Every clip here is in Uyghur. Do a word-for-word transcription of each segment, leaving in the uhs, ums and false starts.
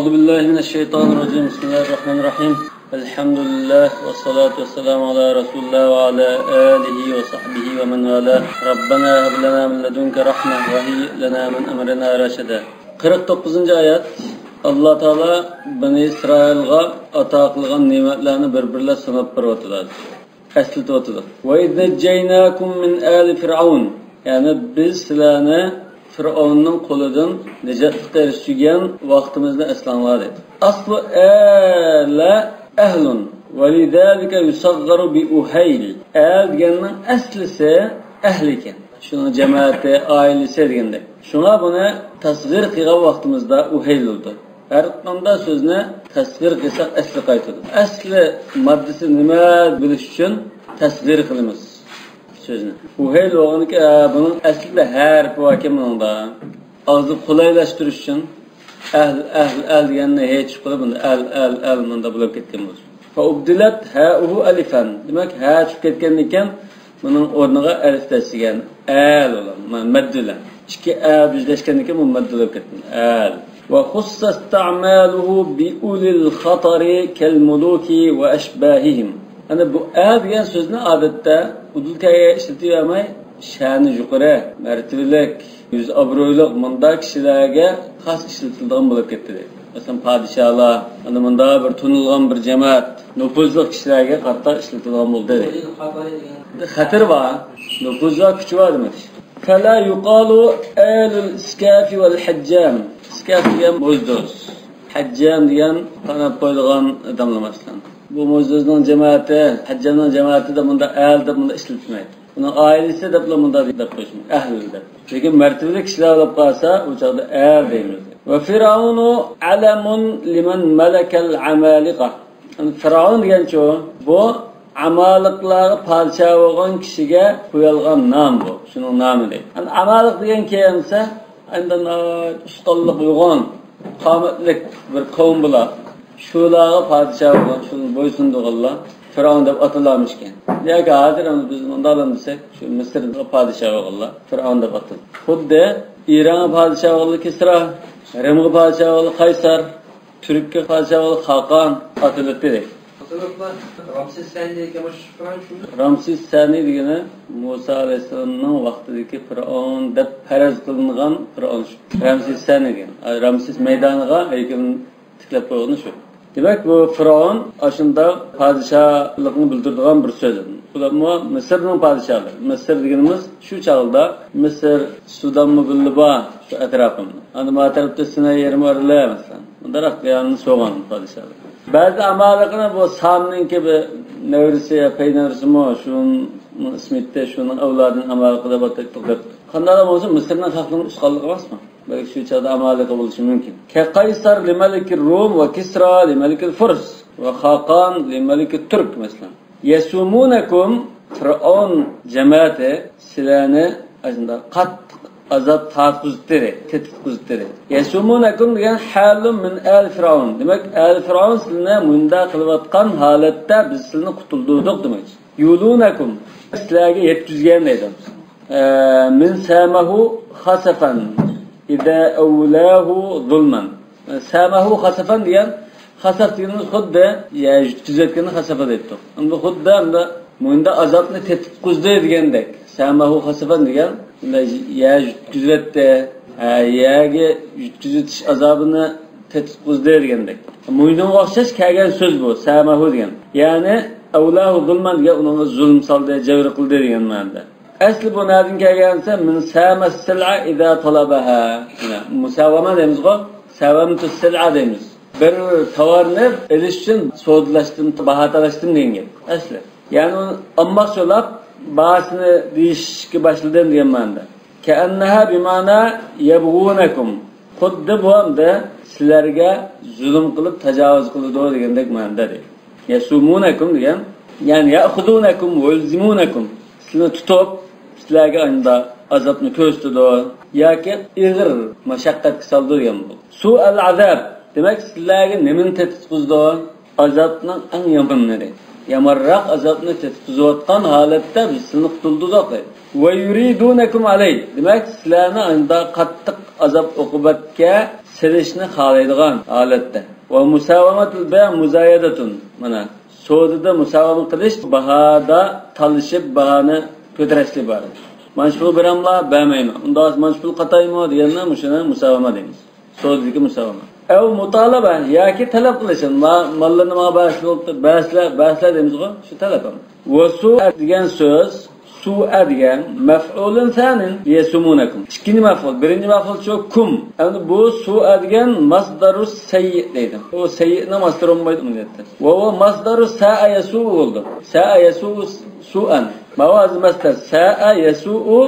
أعوذ بالله من الشيطان الرجيم. بسم الله الرحمن الرحيم. الحمد لله والصلاة والسلام على رسول الله وعلى آله وصحبه ومن والاه. ربنا هب لنا من لدنك رحمة وهيئ لنا من أمرنا رشدا. قىرىق توققۇزىنچى ئايەت. ئاللا تائالا بەنى ئىسرائىلغا ئاتا قىلغان نېمەتلەرنى بىر-بىرلەپ ساناپ بېرىۋاتىدۇ. ئەسلىتىۋاتىدۇ. وَإِذْ نَجَّيْنَاكُمْ مِنْ آلِ فِرْعَوْنَ. يەنى بىز سىلەرنى فىرئەۋننىڭ قولىدىن نىجاتلىققا ئېرىشتۈرگەن ۋاقتىمىزنى ئەسلەڭلار دەيدۇ. ئەسلى ئەلە ئەھلۇن ۋە لىزالىكە يۇسەغغەرۇ بىئۇھەيل. ئەل دېگەننىڭ ئەسلىسى ئەھلى ئىكەن. شۇنىڭ جەمەتى، ئائىلىسى دېگەندەك. شۇڭا بۇنى تەسغىر قىلغان ۋاقتىمىزدا ئۇھەيل بولىدۇ. ھەر قانداق سۆزنى تەسغىر قىلساق ئەسلى قايتىدۇ. ئەسلى ماددىسى نېمە بىلىش ئۈچۈن تەسغىر قىلىمىز سۆزنى. ئۇھەيل بولغىنىكى، ئە، بۇنىڭ ئەسلىدە ھەرپى باركەن بۇنىڭدا. ئاغزى قولايلاشتۇرۇش ئۈچۈن ئەھل، ئەھل، ئەل دېگەننى ھېچ قىلىپ، بۇندا ئەل، ئەل، ئەل مۇندا بولۇپ كەتكەن بولسۇن. فأبدلت هاؤه ألفا. دېمەك، ھە چۈشۈپ كەتكەندىكىن، بۇنىڭ ئورنىغا ئەلىپ دەسسىگەن. ئەل بولىدۇ. مەددە بىلەن. ئىككى ئە يۈزلەشكەندىكىن، بۇ مەددە بولۇپ كەتكەن. ئەل. وخص استعماله بأولي الخطر كالملوك وأشباههم. ئەنە بۇ ئەل دېگەن سۆزنى ئادەتتە ئۇدۇل كەيگە ئىشلىتىۋەرمەي، شەنى يۇقىرى، مەرتىۋىلىك، يۈز ئابرۇيلۇق مۇنداق كىشىلەرگە خاس ئىشلىتىلىدىغان بولۇپ كەتتى. مەسىلەن، پادىشاھلار، ئەنە مۇنداق بىر تونۇلغان بىر جەمەت، نوپۇزلۇق كىشىلەرگە قاتتىق ئىشلىتىلىدىغان بولدى. خەتىرى بار، نوپۇزى بار، كۈچى بار دېمەك. فلا يقال آل الإسكاف والحجام. ئىسكاف دېگەن موزدۇز، ھەججام دېگەن قاناپ قويىدىغان ئادەملەر مەسىلەن. بۇ موزدۇزنىڭ جەمەتى، ھەججامنىڭ جەمەتى دەپ مۇنداق ئەل دەپ مۇنداق ئىشلىتىلمەيدۇ. ئۇنىڭ ئائىلىسى دەپلا مۇنداق دەپ قويۇش مۇمكىن، ئەھلى دەپ. لېكىن مەرتىۋىلىك كىشىلەر بولۇپ قالسا، ئۇ چاغدا ئەل دەيمىز. وفرعون علم لمن ملك العمالقة. يەنى فىرئەۋن دېگەنچۇ، بۇ ئامالىقلارغا پادىشاھ بولغان كىشىگە قويۇلغان نام بۇ. شۇنىڭ نامى دەيدۇ. يەنى ئامالىق دېگەن كەلسە، ئەمدى ئۇستانلىق يوغان، قامەتلىك بىر قەۋم بۇلار. شۇلارغا پادىشاھ بولغان، شۇنى بويسۇندۇرغانلار فىرئەۋن دەپ ئاتىلارمىشكەن. ياكى ھازىر ئەمدى بىز مۇنداقلا دېسەك، شۇ مىسىرغا پادىشاھ بولغانلار فىرئەۋن دەپ ئاتىلىدۇ. خۇددى ئىرانغا پادىشاھ بولغانلار كىسرا، رىمغا پادىشاھ بولغانلار قەيسەر، تۈرككە پادىشاھ بولغانلار خاقان ئاتىلىدۇ. رامسېس سەنى دېگەن مۇشۇ فىرئەۋن شۇمۇ؟ رامسېس سەنى دېگىنى مۇسا ئەلەيھىسسالامنىڭ ۋاقتىدىكى فىرئەۋن دەپ پەرەز قىلىنغان فىرئەۋن شۇ. رامسېس سەنى دېگەن. رامسېس مەيدانىغا ھەيكىلىنى تىكلەپ قويغىنى شۇ. دېمەك، بۇ فىرئەۋن ئاشۇنداق پادىشاھلىقنى بىلدۈرىدىغان بىر سۆز. بۇلارمۇ مىسىرنىڭ پادىشاھلىرى. مىسىر دېگىنىمىز شۇ چاغدا مىسىر، سۇدانمۇ بىللە بار شۇ ئەتراپىمدا. ئەمدى ما تەرەپتە سىناي يېرىمى بار، مەسىلەن. مۇنداق يەرنى سوغان پادىشاھلار. بەزى ئامالىقنى بۇ سامنىڭكى بىر نەۋرىسى يا پەينەۋرىسىمۇ، شۇنىڭ ئىسمى ئىتتى، شۇنىڭ ئەۋلادىنى ئامالىق دەپ ئاتايتتۇق دەپ. قانداقلا بولسۇن، مىسىرنىڭ خەقلىرىنىڭ ئۇستىخانلىقى ئەمەسمۇ؟ بەلكى شۇ چاغدا ئامالىقى بولۇشى مۇمكىن. كقيصر لملك الروم وكسرى لملك الفرس وخاقان لملك الترك، مەسىلەن. يسومونكم، فىرئەۋن جەمەتى سىلەرنى ئاشۇنداق قاتتىق ئازاب تارتقۇزۇپ بېرەي، تېتىتقۇزۇپ بېرەي. يسومونكم دېگەن حال من آل فرعون. دېمەك، ئال فىرئەۋن سىلىنى مۇنداق قىلىۋاتقان ھالەتتە بىز سىلىنى قۇتۇلدۇردۇق دېمەكچى. يولونكم، سىلەرگە يەتكۈزگەن دەيدۇ. ئە، من سامه خسفا إذا أولاه ظلما. سامه خسفا دېگەن، خەسەف دېگىنىمىز خۇددى يەر يۈتكۈزۈۋەتكەننى خەسەف دەيتتۇق. ئەمدى خۇددى ئەمدى مۇنداق ئازابنى تېتىتقۇزدى دېگەندەك. سامه خسفا دېگەن، مۇنداق يەر يۈتكۈزۈۋەتتى. ھە، يەرگە يۈتكۈزۈۋېتىش ئازابىنى تېتىتقۇزدى دېگەندەك. مۇندىغا ئوخشاش كەلگەن سۆز بۇ، سامه دېگەن. يەنى، أولاه ظلما دېگەن، ئۇنىڭغا زۇلۇم سالدى، جەۋر قىلدى دېگەن مەنىدە. ئەسلى بۇ نەدىن كەلگەن دېسە، من سام السلعة إذا طلبها. مۇساۋامە دەيمىزغۇ، ساۋەمتۇ سىلئە دەيمىز. بىر تاۋارنى ئېلىش ئۈچۈن سودىلاشتىم، باھا تالاشتىم دېگەن گەپ. ئەسلى. يەنى ئۇنى ئالماقچى بولۇپ، باھاسىنى دېيىشكە باشلىدىم دېگەن مەنىدە. كأنها بمعنى يبغونكم. خۇددى بۇ ئەمدى سىلەرگە زۇلۇم قىلىپ، تاجاۋۇز قىلىدۇ دېگەندەك مەنىدە دەيدۇ. يسومونكم دېگەن، يەنى يأخذونكم ويلزمونكم. سىلەرنى تۇتۇپ، سىلەرگە ئانداق ئازابنى كۆرسىتىدۇ ياكى ئېغىر مەشەققەتكە سالىدۇ دېگەن بۇ. سوء العذاب، دېمەك، سىلەرگە نېمىنى تېتىتقۇزىدۇ؟ ئازابنىڭ ئەڭ يامانلىرى. يامانراق ئازابنى تېتىتقۇزۇۋاتقان ھالەتتە بىز سىلەرنى قۇتۇلدۇردۇق دەيدۇ. ويريدونكم عليه، دېمەك، سىلەرنى ئانداق قاتتىق ئازاب-ئوقۇبەتكە سېلىشنى خالايدىغان ھالەتتە. ۋە مۇساۋامەتۇل بەيئ مۇزايەدەتۇن. مانا، سودىدا مۇساۋامە قىلىش، باھادا تالىشىپ، باھانى كۆتۈرۈشتىن ئىبارەت. مانا شۇ پۇل بېرەملا، بەرمەيمەن. ئۇنداق مانا شۇ پۇل قاتايمۇ دېگەننى، مۇشۇنى مۇساۋامە دەيمىز. سودىدىكى مۇساۋامە. ئەۋ مۇتالەبە، ياكى تەلەپ قىلىش. ما-، ماللىرىنى ماڭا بەرسىلە، بەرسىلە، بەرسىلە دەيمىزغۇ، شۇ تەلەپ. ۋە سۇئە دېگەن سۆز، سۇئە دېگەن مەفئۇلۇن سانىن يەسۇمۇنەكۇم. ئىككىنچى مەفئۇل، بىرىنچى مەفئۇل شۇ كۇم. ئەمدى بۇ سۇئە دېگەن ماسدارۇ سەييىئ دەيدۇ. ئۇ سەييىئنىڭ ماسدارى بولمايدۇ ئەمەلىيەتتە. ۋە ئۇ ماسدارۇ سائە يەسۇئۇ بولدى. سائە يەسۇئۇ سۇئەن. ماۋۇ ھازىر ماسدار. سائە يەسۇئۇ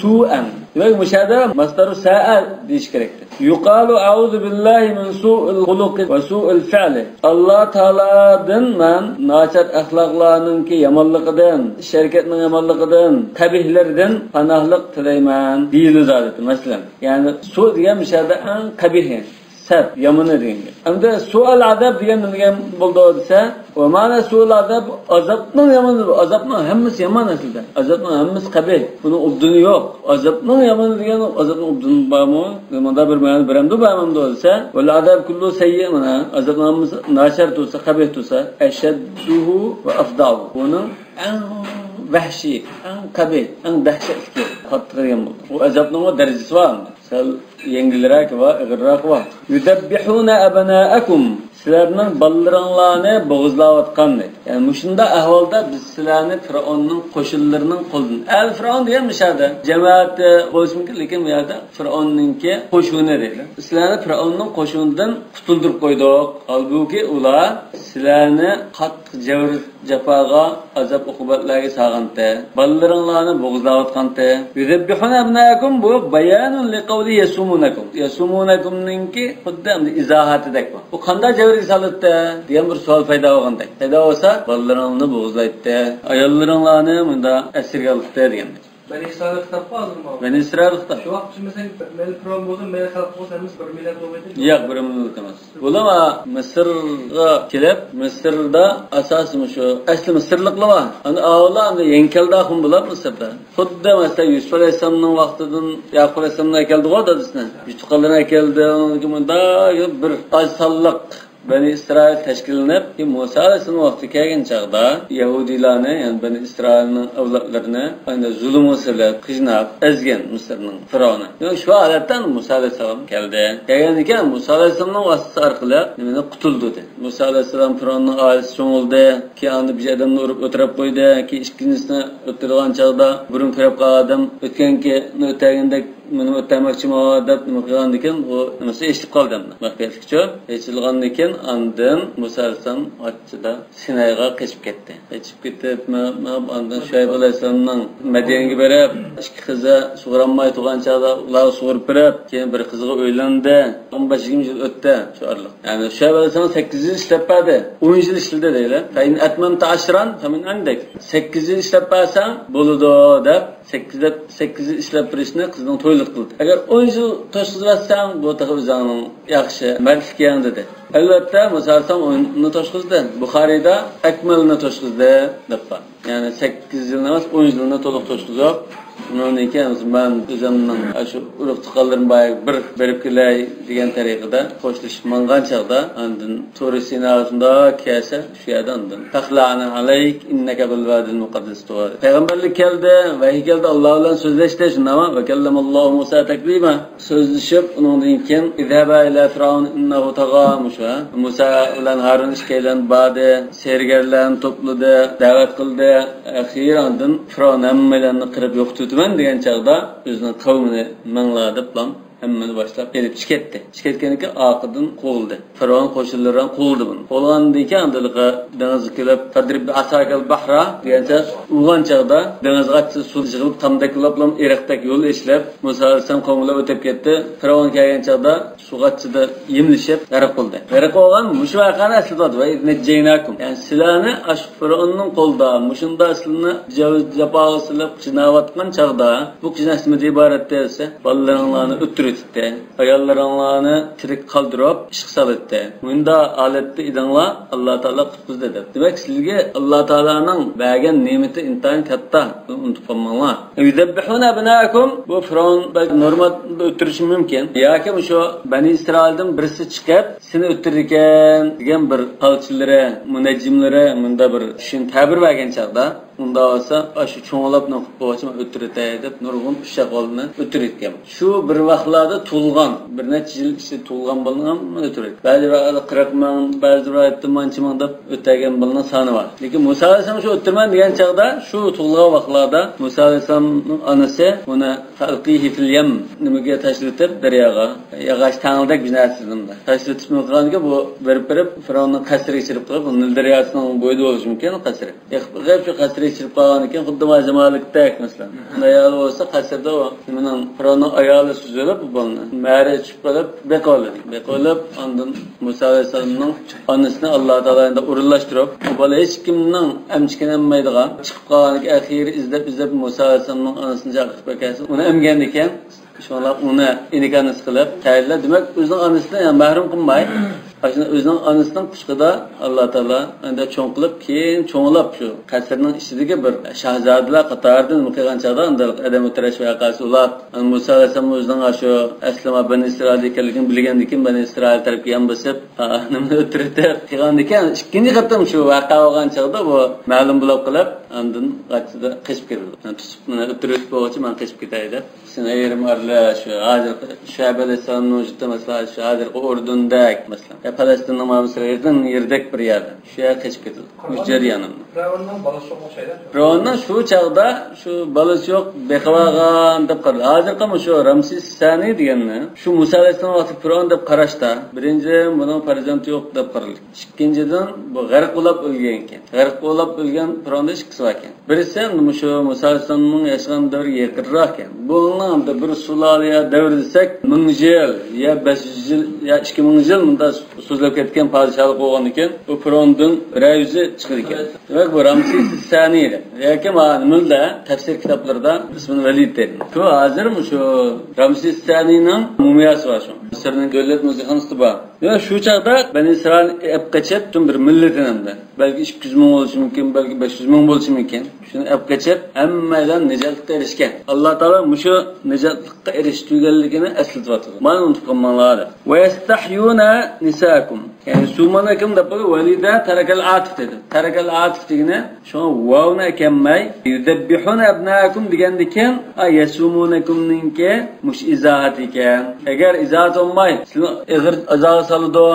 سۇئەن. دېمەك، مۇشۇ يەردە ماسدارۇ سائە دېيىش كېرەكتى. يۇقالۇ ئەئۇزۇ بىللاھى مىن سۇئىل خۇلۇقى ۋە سۇئىل فەئلى. ئاللا تائالادىن مەن ناچار ئەخلاقلارنىڭكى يامانلىقىدىن، ئىش-ھەرىكەتنىڭ يامانلىقىدىن، قەبىھلىرىدىن پاناھلىق تىلەيمەن دېيىلىدۇ ئادەتتە، مەسىلەن. يەنى سۇ دېگەن مۇشۇ يەردە ئەڭ قەبىھى. سەت، يامىنى دېگەن گەپ. ئەمدى سۇئەل ئازاب دېگەن نېمە دېگەن بولدى دېسە، ۋە مەنە سۇئەل ئازاب، ئازابنىڭ يامىنى، ئازابنىڭ ھەممىسى يامان ئەسلىدە. ئازابنىڭ ھەممىسى قەبىھ. بۇنىڭ ئوبدىنى يوق. ئازابنىڭ يامىنى دېگەن، ئازابنىڭ ئوبدىنى بارمۇ؟ مۇندا بىر مەنە بېرەمدۇ، بەرمەمدۇ دېسە، ۋەل ئازاب كۇللۇ سەييىئ، مانا، ئازابنىڭ ھەممىسى ناچار تۇرسا، قەبىھ تۇرسا، ئەشەددۇھۇ ۋە ئەفداھۇ. بۇنىڭ ئەڭ ۋەھشىي، ئەڭ قەبىھ، ئەڭ دەھشەتلىكى، قاتتىق دېگەن بولدى. بۇ ئازابنىڭمۇ دەرىجىسى بار ئەمدى. سەل يەڭگىلرەك ۋە ئېغىرراق ۋە. يۇدەببىھۇنە ئەبنائەكۇم. سىلەرنىڭ بالىلىرىڭلارنى بوغۇزلاۋاتقان دەيدۇ. يەنى مۇشۇنداق ئەھۋالدا بىز سىلەرنى فىرئوننىڭ قوشۇنلىرىنىڭ قولىدىن. ئەل فىرئون دېگەن مۇشۇ يەردە جەمەتى بولۇشى مۇمكىن، لېكىن بۇ يەردە فىرئوننىڭكى قوشۇنى دەيدۇ. سىلەرنى فىرئوننىڭ قوشۇنىدىن قۇتۇلدۇرۇپ قويدۇق. ھالبۇكى، ئۇلار سىلەرنى قاتتىق جەۋر جاپاغا، ئازاب-ئوقۇبەتلەرگە سالغانتى. بالىلىرىڭلارنى بوغۇزلاۋاتقانتى. يۇزەببىھۇنە ئەبنائەكۇم، بۇ بايانۇن لىقەۋلى يەسۇمۇنەكۇم. يەسۇمۇنەكۇمنىڭكى خۇددى ئەمدى ئىزاھاتىدەك بۇ. بۇ قانداق جەۋرگە سالاتتى دېگەن بىر سوئال پەيدا بولغاندەك. پەيدا بولسا، بالىلىرىڭنى بوغۇزلايتتى. ئاياللىرىڭلارنى مۇندا ئەسىرگە ئالاتتى دېگەندەك. بەنى ئىسرائىل خىتاب ھازىرمۇ؟ بەنى ئىسرائىل خىتاب. شۇ ۋاقىت ئۈچۈن مەسىلەن، مەيلى فىرئون بولسۇن، مەيلى خەلق بولسۇن، ھەممىسى بىر مىللەت بولمايدۇ. ياق، بىر مىللەت ئەمەس. ئۇلار مىسىرغا كېلىپ، مىسىردا ئاساسىي مۇشۇ ئەسلى مىسىرلىقلار بار. ئەنە ئاۋۇلار ئەمدى يېڭى كەلدى ئاخۇن بولۇپ مىسىردا. خۇددى مەسىلەن، يۈسۈپ ئەلەيھىسسالامنىڭ ۋاقتىدىن يەقۇب ئەلەيھىسسالامنى ئەكەلدىغۇ دادىسىنى. يۇتۇقانلىرىنى ئەكەلدى، ئۇنىڭدىن كېيىن مۇنداق بىر ئاز سانلىق بەنى ئىسرائىل تەشكىللىنىپ، كېيىن مۇسا ئەلەيھىسسالام ۋاقتى كەلگەن چاغدا يەھۇدىيلارنى، يەنى بەنى ئىسرائىلنىڭ ئەۋلادلىرىنى ئەنە زۇلۇمغا سېلىپ، قىيناپ، ئەزگەن مىسىرنىڭ فىرئونى. يەنى شۇ ھالەتتە مۇسا ئەلەيھىسسالام كەلدى. كەلگەندىن كېيىن مۇسا ئەلەيھىسسالامنىڭ ۋاسىتىسى ئارقىلىق نېمىنى قۇتۇلدى دېدى. مۇسا ئەلەيھىسسالام فىرئوننىڭ ئائىلىسى چوڭ بولدى. كېيىن ئاندىن بىر ئادەمنى ئۇرۇپ ئۆلتۈرۈپ قويدى. كېيىن ئىككىنچىسىنى ئۆلتۈرىدىغان چاغدا بۇرۇن كۆرۈپ قالغان ئادەم ئۆتكەنكىنى ئۆتەرگەندەك مېنىمۇ ئۆتەرمەكچىمۇ دەپ نېمە قىلغاندىكىن، ئۇ نېمىسى ئېچىلىپ قالدى ئەمدى. مەخپىيەتلىكچۇ. ئېچىلغاندىكىن ئاندىن مۇسا ئەلەيھىسسالام ھاججىدا سىنايغا قېچىپ كەتتى. قېچىپ كېتىپ، مە-، مە-، ئاندىن شۇئەيب ئەلەيھىسسالامنىڭ مەديەنگە بېرىپ، ئىككى قىزى سۇغۇرالماي تۇرغان چاغدا ئۇلارغا سۇغۇرۇپ بېرىپ، كېيىن بىر قىزغا ئۆيلەندى. ئون بەش يىگىرمە يىل ئۆتتى شۇ ئارىلىق. يەنى شۇئەيب ئەلەيھىسسالام سەككىز يىل ئىشلەپ بەردى. ئون يىل ئىشلىدى دەيلى. فەئىن ئەتمەمتە ئەشرەن فەمىن ئىندىك. سەككىز يىل ئىشلەپ بەرسەڭ بولىدۇ دەپ، سەككىز دەپ، سەككىز يىل ئىشلەپ بېرىشنى قىزنىڭ تويلۇق قىلدى. ئەگەر ئون يىل توشقۇزۇۋەتسەڭ، بۇ تېخى ئۆزۈڭنىڭ ياخشى مەردلىكىڭ دېدى. ئەلۋەتتە، مۇسا ئەلەيھىسسالام ئوننى توشقۇزدى. بۇخارىيدا ئەكمەلنى توشقۇزدى دەپ بار. يەنى سەككىز يىلنى ئەمەس، ئون يىلنى تولۇق توشقۇزۇپ، ئۇنىڭدىن كېيىن مەن ئۆزۈمنىڭ شۇ ئۇرۇق تۇغقانلىرىم بار، بىر بېرىپ كېلەي دېگەن تەرىقىدە خوشلىشىپ ماڭغان چاغدا، ئاندىن تۇرى سىنا شۇنداق كەلسە، شۇ يەردە ئاندىن، تەخلەئەنە ئەلەيك ئىننەكە بىل ۋەدىل مۇقەددەس تۇۋا. پەيغەمبەرلىك كەلدى، ۋەھىي كەلدى، ئاللا بىلەن سۆزلەشتى، شۇنداقمۇ؟ ۋە كەللەمەللاھۇ مۇسا تەكلىما. سۆزلىشىپ، ئۇنىڭدىن كېيىن، ئىزھەبا ئىلە فىرئەۋنە ئىننەھۇ تاغا، مۇشۇ، ھە؟ مۇسا بىلەن ھارۇن ئىككىيلەن باردى، سېھىرگەرلەرنى توپلىدى، دەۋەت قىلدى. ئەخىرى ئاندىن فىرئەۋن ھەممەيلەننى قىرىپ يوقىتىۋېتىمەن دېگەن چاغدا، ئۆزىنىڭ قەۋمىنى ماڭلا دەپلا ھەممىنى باشلاپ ئېلىپ چىقىپ كەتتى. چىقىپ كەتكەندىن كېيىن ئارقىدىن قوغلىدى. فىرئەۋن قوشۇنلىرى بىلەن قوغلىدى بۇنى. قوغلىغاندىن كېيىن ئاندىن دېڭىزغا كېلىپ، فەدرىب بىئەساكەل بەھرا دېگەنچە ئۇرغان چاغدا دېڭىزغا سۇ يىغىلىپ، تامدەك بولۇپلا ئېرىقتەك يول ئېچىلىپ، مۇسا ئەلەيھىسسالام قومىلاپ ئۆتۈپ كەتتى. فىرئەۋن كەلگەن چاغدا سۇغا ئىچىدە يېمىلىشىپ غەرق بولدى. غەرق بولغان مۇشۇ ۋەقەنى ئەسلىتىۋاتىدۇ. ۋە ئىز نەججەيناكۇم. يەنى سىلەرنى ئاشۇ فىرئەۋننىڭ قولىدا، مۇشۇنداق سىلەرنى جاۋ-، جاپاغا سېلىپ قىيناۋاتقان چاغدا، بۇ قىيناش نېمىدىن ئىبارەت دېسە، بالىلىرىڭلارنى ئۆلتۈرۈۋېتىش. ئاياللىرىڭلارنى تىرىك قالدۇرۇپ ئىشقا سالاتتى. مۇنداق ھالەتتە ئىدىڭلار، ئاللا تائالا قۇتقۇزدى دەپ. دېمەك، سىلەرگە ئاللا تائالانىڭ بەرگەن نېمىتى ئىنتايىن كاتتا، بۇنى ئۇنتۇپ قالماڭلار. يۇزەببىھۇنە ئەبنائەكۇم، بۇ فىرئەۋن بەلكى نورمال ئۆلتۈرۈشى مۇمكىن. ياكى مۇشۇ بەنى ئىسرائىلدىن بىرسى چىقىپ، سېنى ئۆلتۈرىدىكەن دېگەن بىر پالچىلىرى، مۇنەججىملىرى مۇنداق بىر چۈشىنىپ تەبىر بەرگەن چاغدا، ئۇنداق بولسا، ئاشۇ چوڭلاپ نوقۇپ بولغۇچە مەن ئۆلتۈرۈۋېتەي دەپ نۇرغۇن ئۇششاق بالىنى ئۆلتۈرۈۋەتكەن. شۇ بىر ۋاقىتلاردا تۇغۇلغان، بىر نەچچە يىل ئىچىدە تۇغۇلغان بالىنى ھەممىنى ئۆلتۈرۈۋەتكەن. بەزى رىۋايەتلەردە قىرىق مىڭ، بەزى رىۋايەتتە مانچە مىڭ دەپ ئۆتەلگەن بالىنىڭ سانى بار. لېكىن مۇسا ئەلەيھىسسالام شۇ ئۆلتۈرىمەن دېگەن چاغدا، شۇ تۇغۇلغان ۋاقىتلاردا مۇسا ئەلەيھىسسالامنىڭ ئانىسى ئۇنى فەئەلقىھى فىل يەم، نېمىگە تاشلىتىپ، دەرياغا، ياغاچ تەڭلىدەك بىر نەرسىدىن تاشلىتىپ نېمە قىلغاندىكىن، بۇ بېرىپ بېرىپ فىرئەۋننىڭ قەسرىگە چىرىپ قېلىپ، نىل دەرياسىنىڭ بويىدا بولۇشى مۇمكىن قەسرى. يېقىپ قېلىپ شۇ قەسرىگە چىرىپ قالغاندىكىن، خۇددى مانا زامانلىقتەك مەسىلەن. ئايالى بولسا قەسىردە ئۇ نېمىنىڭ، فىرئەۋننىڭ ئايالى سۈزۈلۈپ بۇ بالىنى مەرە ئىچىپ قېلىپ بېقىۋالىدۇ. بېقىۋېلىپ ئاندىن مۇسا ئەلەيھىسسالامنىڭ ئانىسىنى ئاللا تائالا ئەمدى ئورۇنلاشتۇرۇپ، بۇ بالا ھېچكىمنىڭ ئەمچىكىنى ئەممەيدىغان، چىقىپ قالغاندىكىن ئەخىرى ئىزدەپ ئىزدەپ مۇسا ئەلەيھىسسالامنىڭ ئانىسىنى چاقىرىپ ئەكەلسە، ئۇنى ئەمگەندىكەن. شۇڭلار ئۇنى ئىنىكە ئانىسى قىلىپ تەيىنلەپ، دېمەك، ئۆزىنىڭ ئانىسىنى يەنى مەھرۇم قىلماي، ئاشۇنى ئۆزىنىڭ ئانىسىنىڭ قۇچىقىدا ئاللا تائالا ئەندە چوڭ قىلىپ، كېيىن چوڭلاپ شۇ قەسىرنىڭ ئىچىدىكى بىر شاھزادىلار قاتارىدا نېمە قىلغان چاغدا ئانداق ئادەم ئۆلتۈرۈش ۋەقەسى بولۇپ، مۇسا ئەلەيھىسسالام ئۆزىنىڭ ئاشۇ ئەسلىما بەنى ئىسرائىل ئىكەنلىكىنى بىلگەندىكىن، بەنى ئىسرائىل تەرەپكە يان بېسىپ، نېمىنى ئۆلتۈرۈپ قىلغاندىكىن، ئىككىنچى قېتىم شۇ ۋەقە بولغان چاغدا بۇ مەلۇم بولۇپ قېلىپ، ئاندىن قاچىدى، قېچىپ كېتىدۇ. تۇتۇپ، مانا ئۆلتۈرۈپ بولغۇچە مەن قېچىپ كېتەي دەپ. سېنى ئايرىم ئارىلى شۇ ھازىرقى شۇئەيب ئەلەيھىسسالامنىڭ ۋۇجۇدى، مەسىلەن، شۇ ھازىرقى ئۇردۇندەك، مەسىلەن، يا پەلەستىننىڭ مانا مىسىرغا يېقىن يېرىدەك بىر يەردە. شۇ يەرگە قېچىپ كېتىدۇ. ئۆز جەريانىمدا. پىرئەۋننىڭ بالىسى يوق ئوخشايدۇ. پىرئەۋننىڭ شۇ چاغدا شۇ بالىسى يوق، بېقىۋالغان دەپ قارىلىدۇ. ھازىرقى مۇشۇ رامسېس سانى دېگەننى شۇ مۇسا ئەلەيھىسسالام ۋاقتى پىرئەۋن دەپ قاراشتا، بىرىنچى، بۇنىڭ پەرزەنتى يوق دەپ قارىلىدۇ. ئىككىنچىدىن، بۇ غەرق بولاپ ئۆلگەنكەن. غەرق بولاپ ئۆلگەن پىرئەۋندا ئىككىسى باركەن. بىرسى مۇشۇ مۇسا ئەلەيھىسسالامنىڭ ياشىغان دەۋرىگە يېقىنراقكەن. بۇنىڭ بىر سۇلالە يا دەۋر دېسەك، مىڭ يىل يا بەش يۈز يىل يا ئىككى مىڭ يىل مۇنداق سوزۇلۇپ كەتكەن پادىشاھلىق بولغاندىكىن، بۇ پىرئەۋندىن بىرەر يۈزى چىقىدىكەن. دېمەك، بۇ رامسېس سانى ياكى مانا مۇلدا تەپسىر كىتابلىرىدا ئىسمىنى ۋەلىد دەيدۇ. شۇ ھازىر مۇشۇ رامسېس سانىنىڭ مۇمىياسى بار شۇ. مىسىرنىڭ دۆلەت مۇزېيخانىسىدا بار. دېمەك، شۇ چاغدا بەنى ئىسرائىل ئەپ قېچىپ، پۈتۈن بىر مىللىتىنى ئەمدى. بەلكى ئىككى يۈز مىڭ بولۇشى مۇمكىن، بەلكى بەش يۈز مىڭ بولۇشى مۇمكىن. شۇنى ئەپ قېچىپ، ھەممەيلەن نىجاتلىققا ئېرىشكەن. ئاللا تائالا مۇشۇ نىجاتلىققا ئېرىشتۈرگەنلىكىنى ئەسلىتىۋاتىدۇ. مانا ئۇنتۇپ قالماڭلار دەپ. ۋەيەستەھيۇنە نىسائەكۇم. يەنى سۇمۇنەكۇم دەپ بولۇپ، ۋەلىدە تەرەكەل ئاتىف دېدى. تەرەكەل ئاتىف دېگىنى شۇڭا ۋاۋنى ئەكەلمەي، يۇزەببىھۇنە ئەبنائەكۇم دېگەندىكىن، ئا، يەسۇمۇنەكۇمنىڭكى مۇشۇ ئىزاھەت ئىكەن. ئەگەر ئىزاھەت بولماي، سىلىنى ئېغىر ئازابقا سالىدۇ،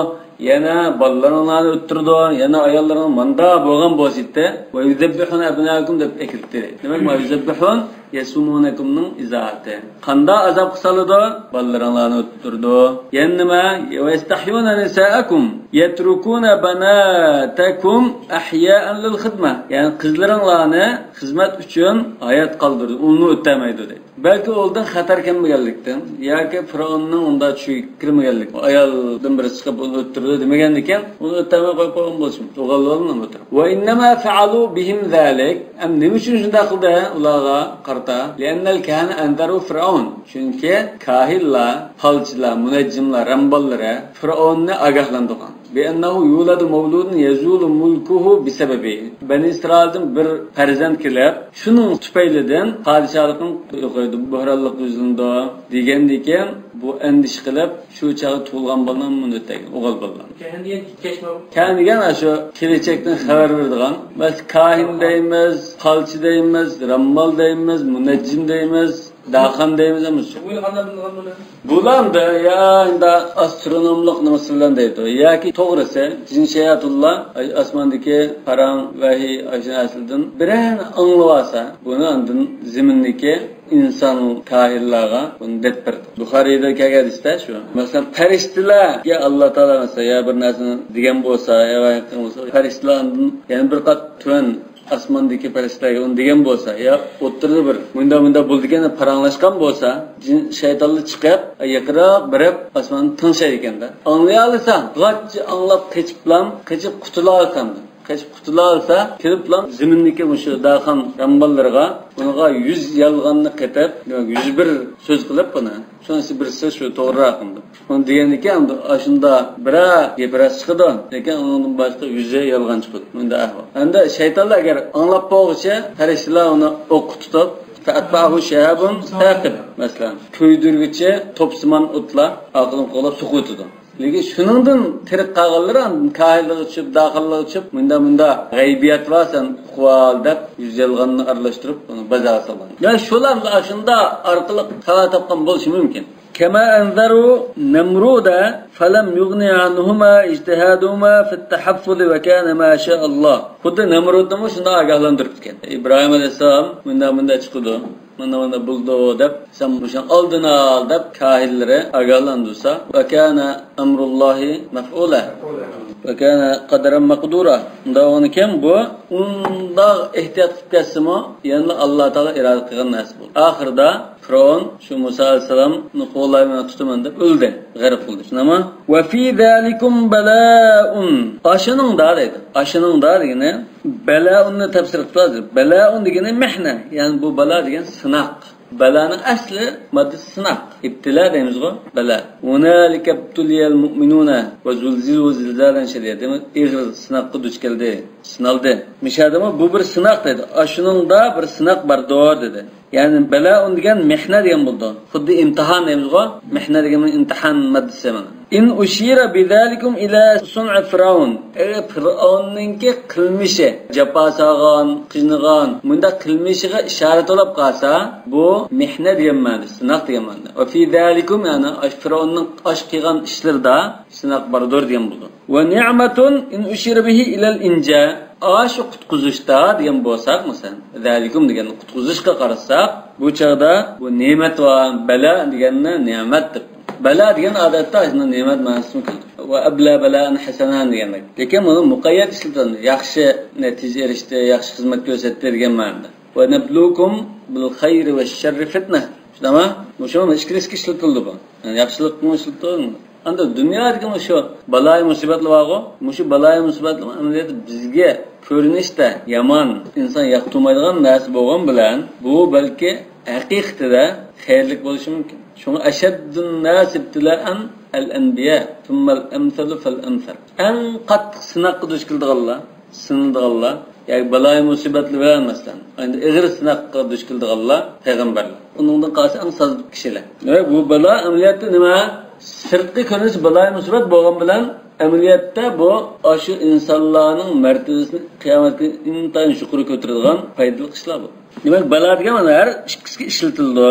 يەنە بالىلىرىڭلارنى ئۆلتۈرىدۇ، يەنە ئاياللىرىڭ ماندا بولغان بولسا ئىدى، ۋە يۇزەببىھۇنە ئەبنائەكۇم دەپ ئەكىلىپتى. دېمەك، ما يۇزەببىھۇن يەسۇمۇنەكۇمنىڭ ئىزاھەتى. قاندا ئازابقا سالىدۇ؟ بالىلىرىڭلارنى ئۆلتۈرىدۇ. يەنە نېمە؟ ۋەيەستەھيۇنە نىسائەكۇم يەترۇكۇنە بەناتەكۇم ئەھيائەن لىل خىدمە. يەنى قىزلىرىڭلارنى خىزمەت ئۈچۈن ھايات قالدۇرىدۇ، ئۇلنى ئۆتەلمەيدۇ دەيدۇ. بەلكى ئۇلدىن خەتەر كەلمىگەنلىكتىن ياكى پىرئەۋننىڭ ئۇنداق چۈشىگە كىرمىگەنلىكتىن، ئايالدىن بىرسى چىقىپ ئۇنى ئۆلتۈردى دېمىگەندىكىن، ئۇنى ئۆلتۈرمەي قويۇپ قويغان بولسىمۇ، ئوغۇللىرىنى ئۆلتۈرۈپ. ۋە ئىننەما فەئەلۇ بىھىم زالىك. ئەمدى نېمە ئۈچۈن شۇنداق قىلدى ئۇلارغا قارىتا؟ لىئەننەل كەھەنە ئەنزەرۇ فىرئەۋن. چۈنكى كاھىنلار، پالچىلار، مۇنەججىملار، رەمباللىرى فىرئەۋننى ئاگاھلاندۇرغان. بىئەننەھۇ يۇلەدۇ مەۋلۇدۇن يەزۇلۇ مۇلكۇھۇ بىسەبەبىھى. بەنى ئىسرائىلدىن بىر پەرزەنت كېلىپ، شۇنىڭ تۈپەيلىدىن پادىشاھلىقىڭ يوقىلىدۇ، بۆھرانلىق يۈزلىنىدۇ دېگەندىكىن، بۇ ئەندىشە قىلىپ، شۇ چاغدا تۇغۇلغان بالىنى مۇنداق دەيدۇ، ئوغۇل بالىلار. كەھىن دېگەن كەچمە. كەھىن دېگەن ئاشۇ كېلەچەكتىن خەۋەر بېرىدىغان. مەسىلەن، كاھىن دەيمىز، پالچى دەيمىز، رامبال دەيمىز، مۇنەججىم دەيمىز، داخان دەيمىز ئەمەسمۇ. بۇلاردا يا ئەندى ئاسترونوملۇق نېمىسى بىلەن دەيدۇ ياكى توغرىسى جىن شەيئاتۇللا ئاسماندىكى پاراڭ، ۋەھىي، ئاشۇ نەرسىلەردىن بىرەرنى ئاڭلىۋالسا، بۇنى ئاندىن زېمىندىكى ئىنسان كاھىنلارغا بۇنى دەپ بېرىدۇ. بۇخارىيدا كەلگەن ھەدىستە شۇ. مەسىلەن، پەرىشتىلەرگە ئاللا تائالا مەسىلەن يا بىر نەرسىنى دېگەن بولسا، يا بىر نەرسە قىلغان بولسا، پەرىشتىلەر ئاندىن يەنە بىر قات تۆۋەن ئاسماندىكى پەرىشتىلەرگە ئۇنى دېگەن بولسا، يا ئوتتۇرىدا بىر مۇنداق مۇنداق بولىدىكەن دەپ پاراڭلاشقان بولسا، جىن شەيتانلار چىقىپ، يېقىنراق بېرىپ ئاسماننى تىڭشايدىكەن-دە. ئاڭلىيالىسا، غاچچا ئاڭلاپ قېچىپلام، قېچىپ قۇتۇلالىسام. قېچىپ قۇتۇلالىسا، كېلىپلا زېمىندىكى مۇشۇ داخان رامباللىرىغا، ئۇنىڭغا يۈز يالغاننى قېتىپ، دېمەك، يۈز بىر سۆز قىلىپ بۇنى، شۇنىسى بىرسى شۇ توغرىراق ئەمدى. ئۇنى دېگەندىكىن ئەمدى ئاشۇندا بىرەر گېپى راست چىقىدۇ، لېكىن ئۇنىڭدىن باشقا يۈزى يالغان چىقىدۇ. مۇنداق ئەھۋال. ئەمدى شەيتانلار ئەگەر ئاڭلاپ بولغۇچە پەرىشتىلەر ئۇنى ئوققا تۇتۇپ، فأتبعه شهاب ثاقب، مەسىلەن، كۆيدۈرگۈچى توپسىمان ئوتلار ئارقىدىن قوغلاپ سوقۇۋېتىدۇ. لېكىن شۇنىڭدىن تىرىق قالغانلىرى ئاندىن كاھىنلىققا چۈشۈپ، داخانلىققا چۈشۈپ، مۇنداق، مۇنداق غەيبىيات بار، سەن ئۇقۇۋال دەپ، يۈز يالغاننى ئارىلاشتۇرۇپ، ئۇنى بازارغا سالغان. يا شۇلار ئاشۇنداق ئارقىلىق خاتا تاپقان بولۇشى مۇمكىن. كما أنذروا نمرود فلم يغن عنهما اجتهادهما في التحفظ وكان ما شاء الله. خۇددى نەمرۇدنىمۇ شۇنداق ئاگاھلاندۇرۇپتىكەن. ئىبراھىم ئەلەيھىسسالام مۇنداق، مۇنداق چىقىدۇ، مۇنداق، مۇنداق بولىدۇ دەپ، سەن مۇشۇنىڭ ئالدىنى ئال دەپ كاھىنلىرى ئاگاھلاندۇرسا، وكان أمر الله مفعولا وكان قدرا مقدورا. ئۇنداق بولغىنىكەن بۇ ئۇنداق ئېھتىيات قىلىپ كەتسىمۇ، يەنىلا ئاللا تائالا ئىرادە قىلغان نەرسە بولدى. ئاخىرىدا فىرئون شۇ مۇسا ئەلەيھىسسالامنى قوغلايمەن، تۇتىمەن دەپ ئۆلدى، غەرق بولدى. شۇنداقمۇ؟ وفي ذلكم بلاء. ئاشۇنىڭدا دەيدۇ. ئاشۇنىڭدا دېگىنى بەلائۇننى تەپسىر قىلىپ ھازىر. بەلائۇن دېگىنى مەھنە. يەنى بۇ بالا دېگەن سىناق. بەلانىڭ ئەسلى ماددىسى سىناق. ئىبتىلا دەيمىزغۇ، بەلا. هنالك ابتلي المؤمنون وزلزلوا زلزالا شديدا. دېمەك، ئېغىر سىناققا دۇچ كەلدى، سىنالدى. مىشادىمۇ بۇ بىر سىناق دېدى. ئاشۇنىڭدا بىر سىناق باردۇر دېدى. يەنى بەلائۇن دېگەن مېھنە دېگەن بولىدۇ. خۇددى ئىمتىھان دەيمىزغۇ، مېھنە دېگەن ئىمتىھان ماددىسى مانا. إن أشير بذلكم إلى صنع فرعون. ئەگەر فىرئەۋننىڭكى قىلمىشى، جاپا سالغان، قىينىغان، مۇنداق قىلمىشىغا ئىشارەت بولۇپ قالسا، بۇ مېھنە دېگەن مەنىدە، سىناق دېگەن مەنىدە. وفي ذلكم، يەنى ئاش-، فىرئەۋننىڭ ئاش قىلغان ئىشلىرىدا سىناق باردۇر دېگەن بولىدۇ. ونعمة إن أشير به إلى الإنجاء. ئاشۇ قۇتقۇزۇشتا دېگەن بولساق، مەسىلەن، ذلكم دېگەننى قۇتقۇزۇشقا قارىساق، بۇ چاغدا بۇ نېمەت ۋە بەلا دېگەننى نېمەت دەپ. بەلا دېگەن ئادەتتە ئاشۇنداق نېمەت مەنىسىمۇ كېلىدۇ. وأبلى بلاء حسنا دېگەندەك. لېكىن بۇنى مۇقەييەت ئىشلىتىدۇ. ياخشى نەتىجە ئېرىشتى، ياخشى خىزمەت كۆرسەتتى دېگەن مەنىدە. ونبلوكم بالخير والشر فتنة. شۇنداقمۇ؟ مۇشۇ ئىككىلىسىگە ئىشلىتىلىدۇ بۇ. يەنى ياخشىلىققىمۇ ئىشلىتىلىدۇ. ئەمدى دۇنيادىكى مۇشۇ بالايى مۇسىبەتلەر بارغۇ، مۇشۇ بالايى مۇسىبەتلەر ئەمەلىيەتتە بىزگە كۆرۈنۈشتە يامان، ئىنسان ياقتۇرمايدىغان نەرسە بولغان بىلەن، بۇ بەلكى ھەقىقىتىدە خەيرلىك بولۇشى مۇمكىن. شۇڭا أشد الناس ابتلاء الأنبياء ثم الأمثل فالأمثل. ئەڭ قاتتىق سىناققا دۇچ كېلىدىغانلار، سىنىلىدىغانلار، ياكى بالايى مۇسىبەتلەر بىلەن، مەسىلەن، ئەمدى ئېغىر سىناققا دۇچ كېلىدىغانلار پەيغەمبەرلەر. ئۇنىڭدىن قالسا ئەڭ ساز كىشىلەر. دېمەك، بۇ بالا ئەمەلىيەتتە نېمە؟ سىرتقى كۆرۈنۈش بالايى مۇسىبەت بولغان بىلەن، ئەمەلىيەتتە بۇ ئاشۇ ئىنسانلارنىڭ مەرتىۋىسىنى قىيامەتكە ئىنتايىن يۇقىرى كۆتۈرىدىغان پايدىلىق ئىشلار بۇ. دېمەك، بالا دېگەن مانا ھەر ئىككىسىگە ئىشلىتىلىدۇ.